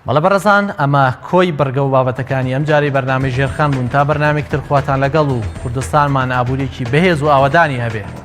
بەڵێ بەڕێزان ئەمە کۆی بڕگە و بابەتەکانی ئەم جارەی بەرنامەی ژێرخان بوون تا بەرنامێک تر خواتان لەگەڵ و کوردستانمان ئابووریەکی بەهێز و ئاوەدانی هەبێ.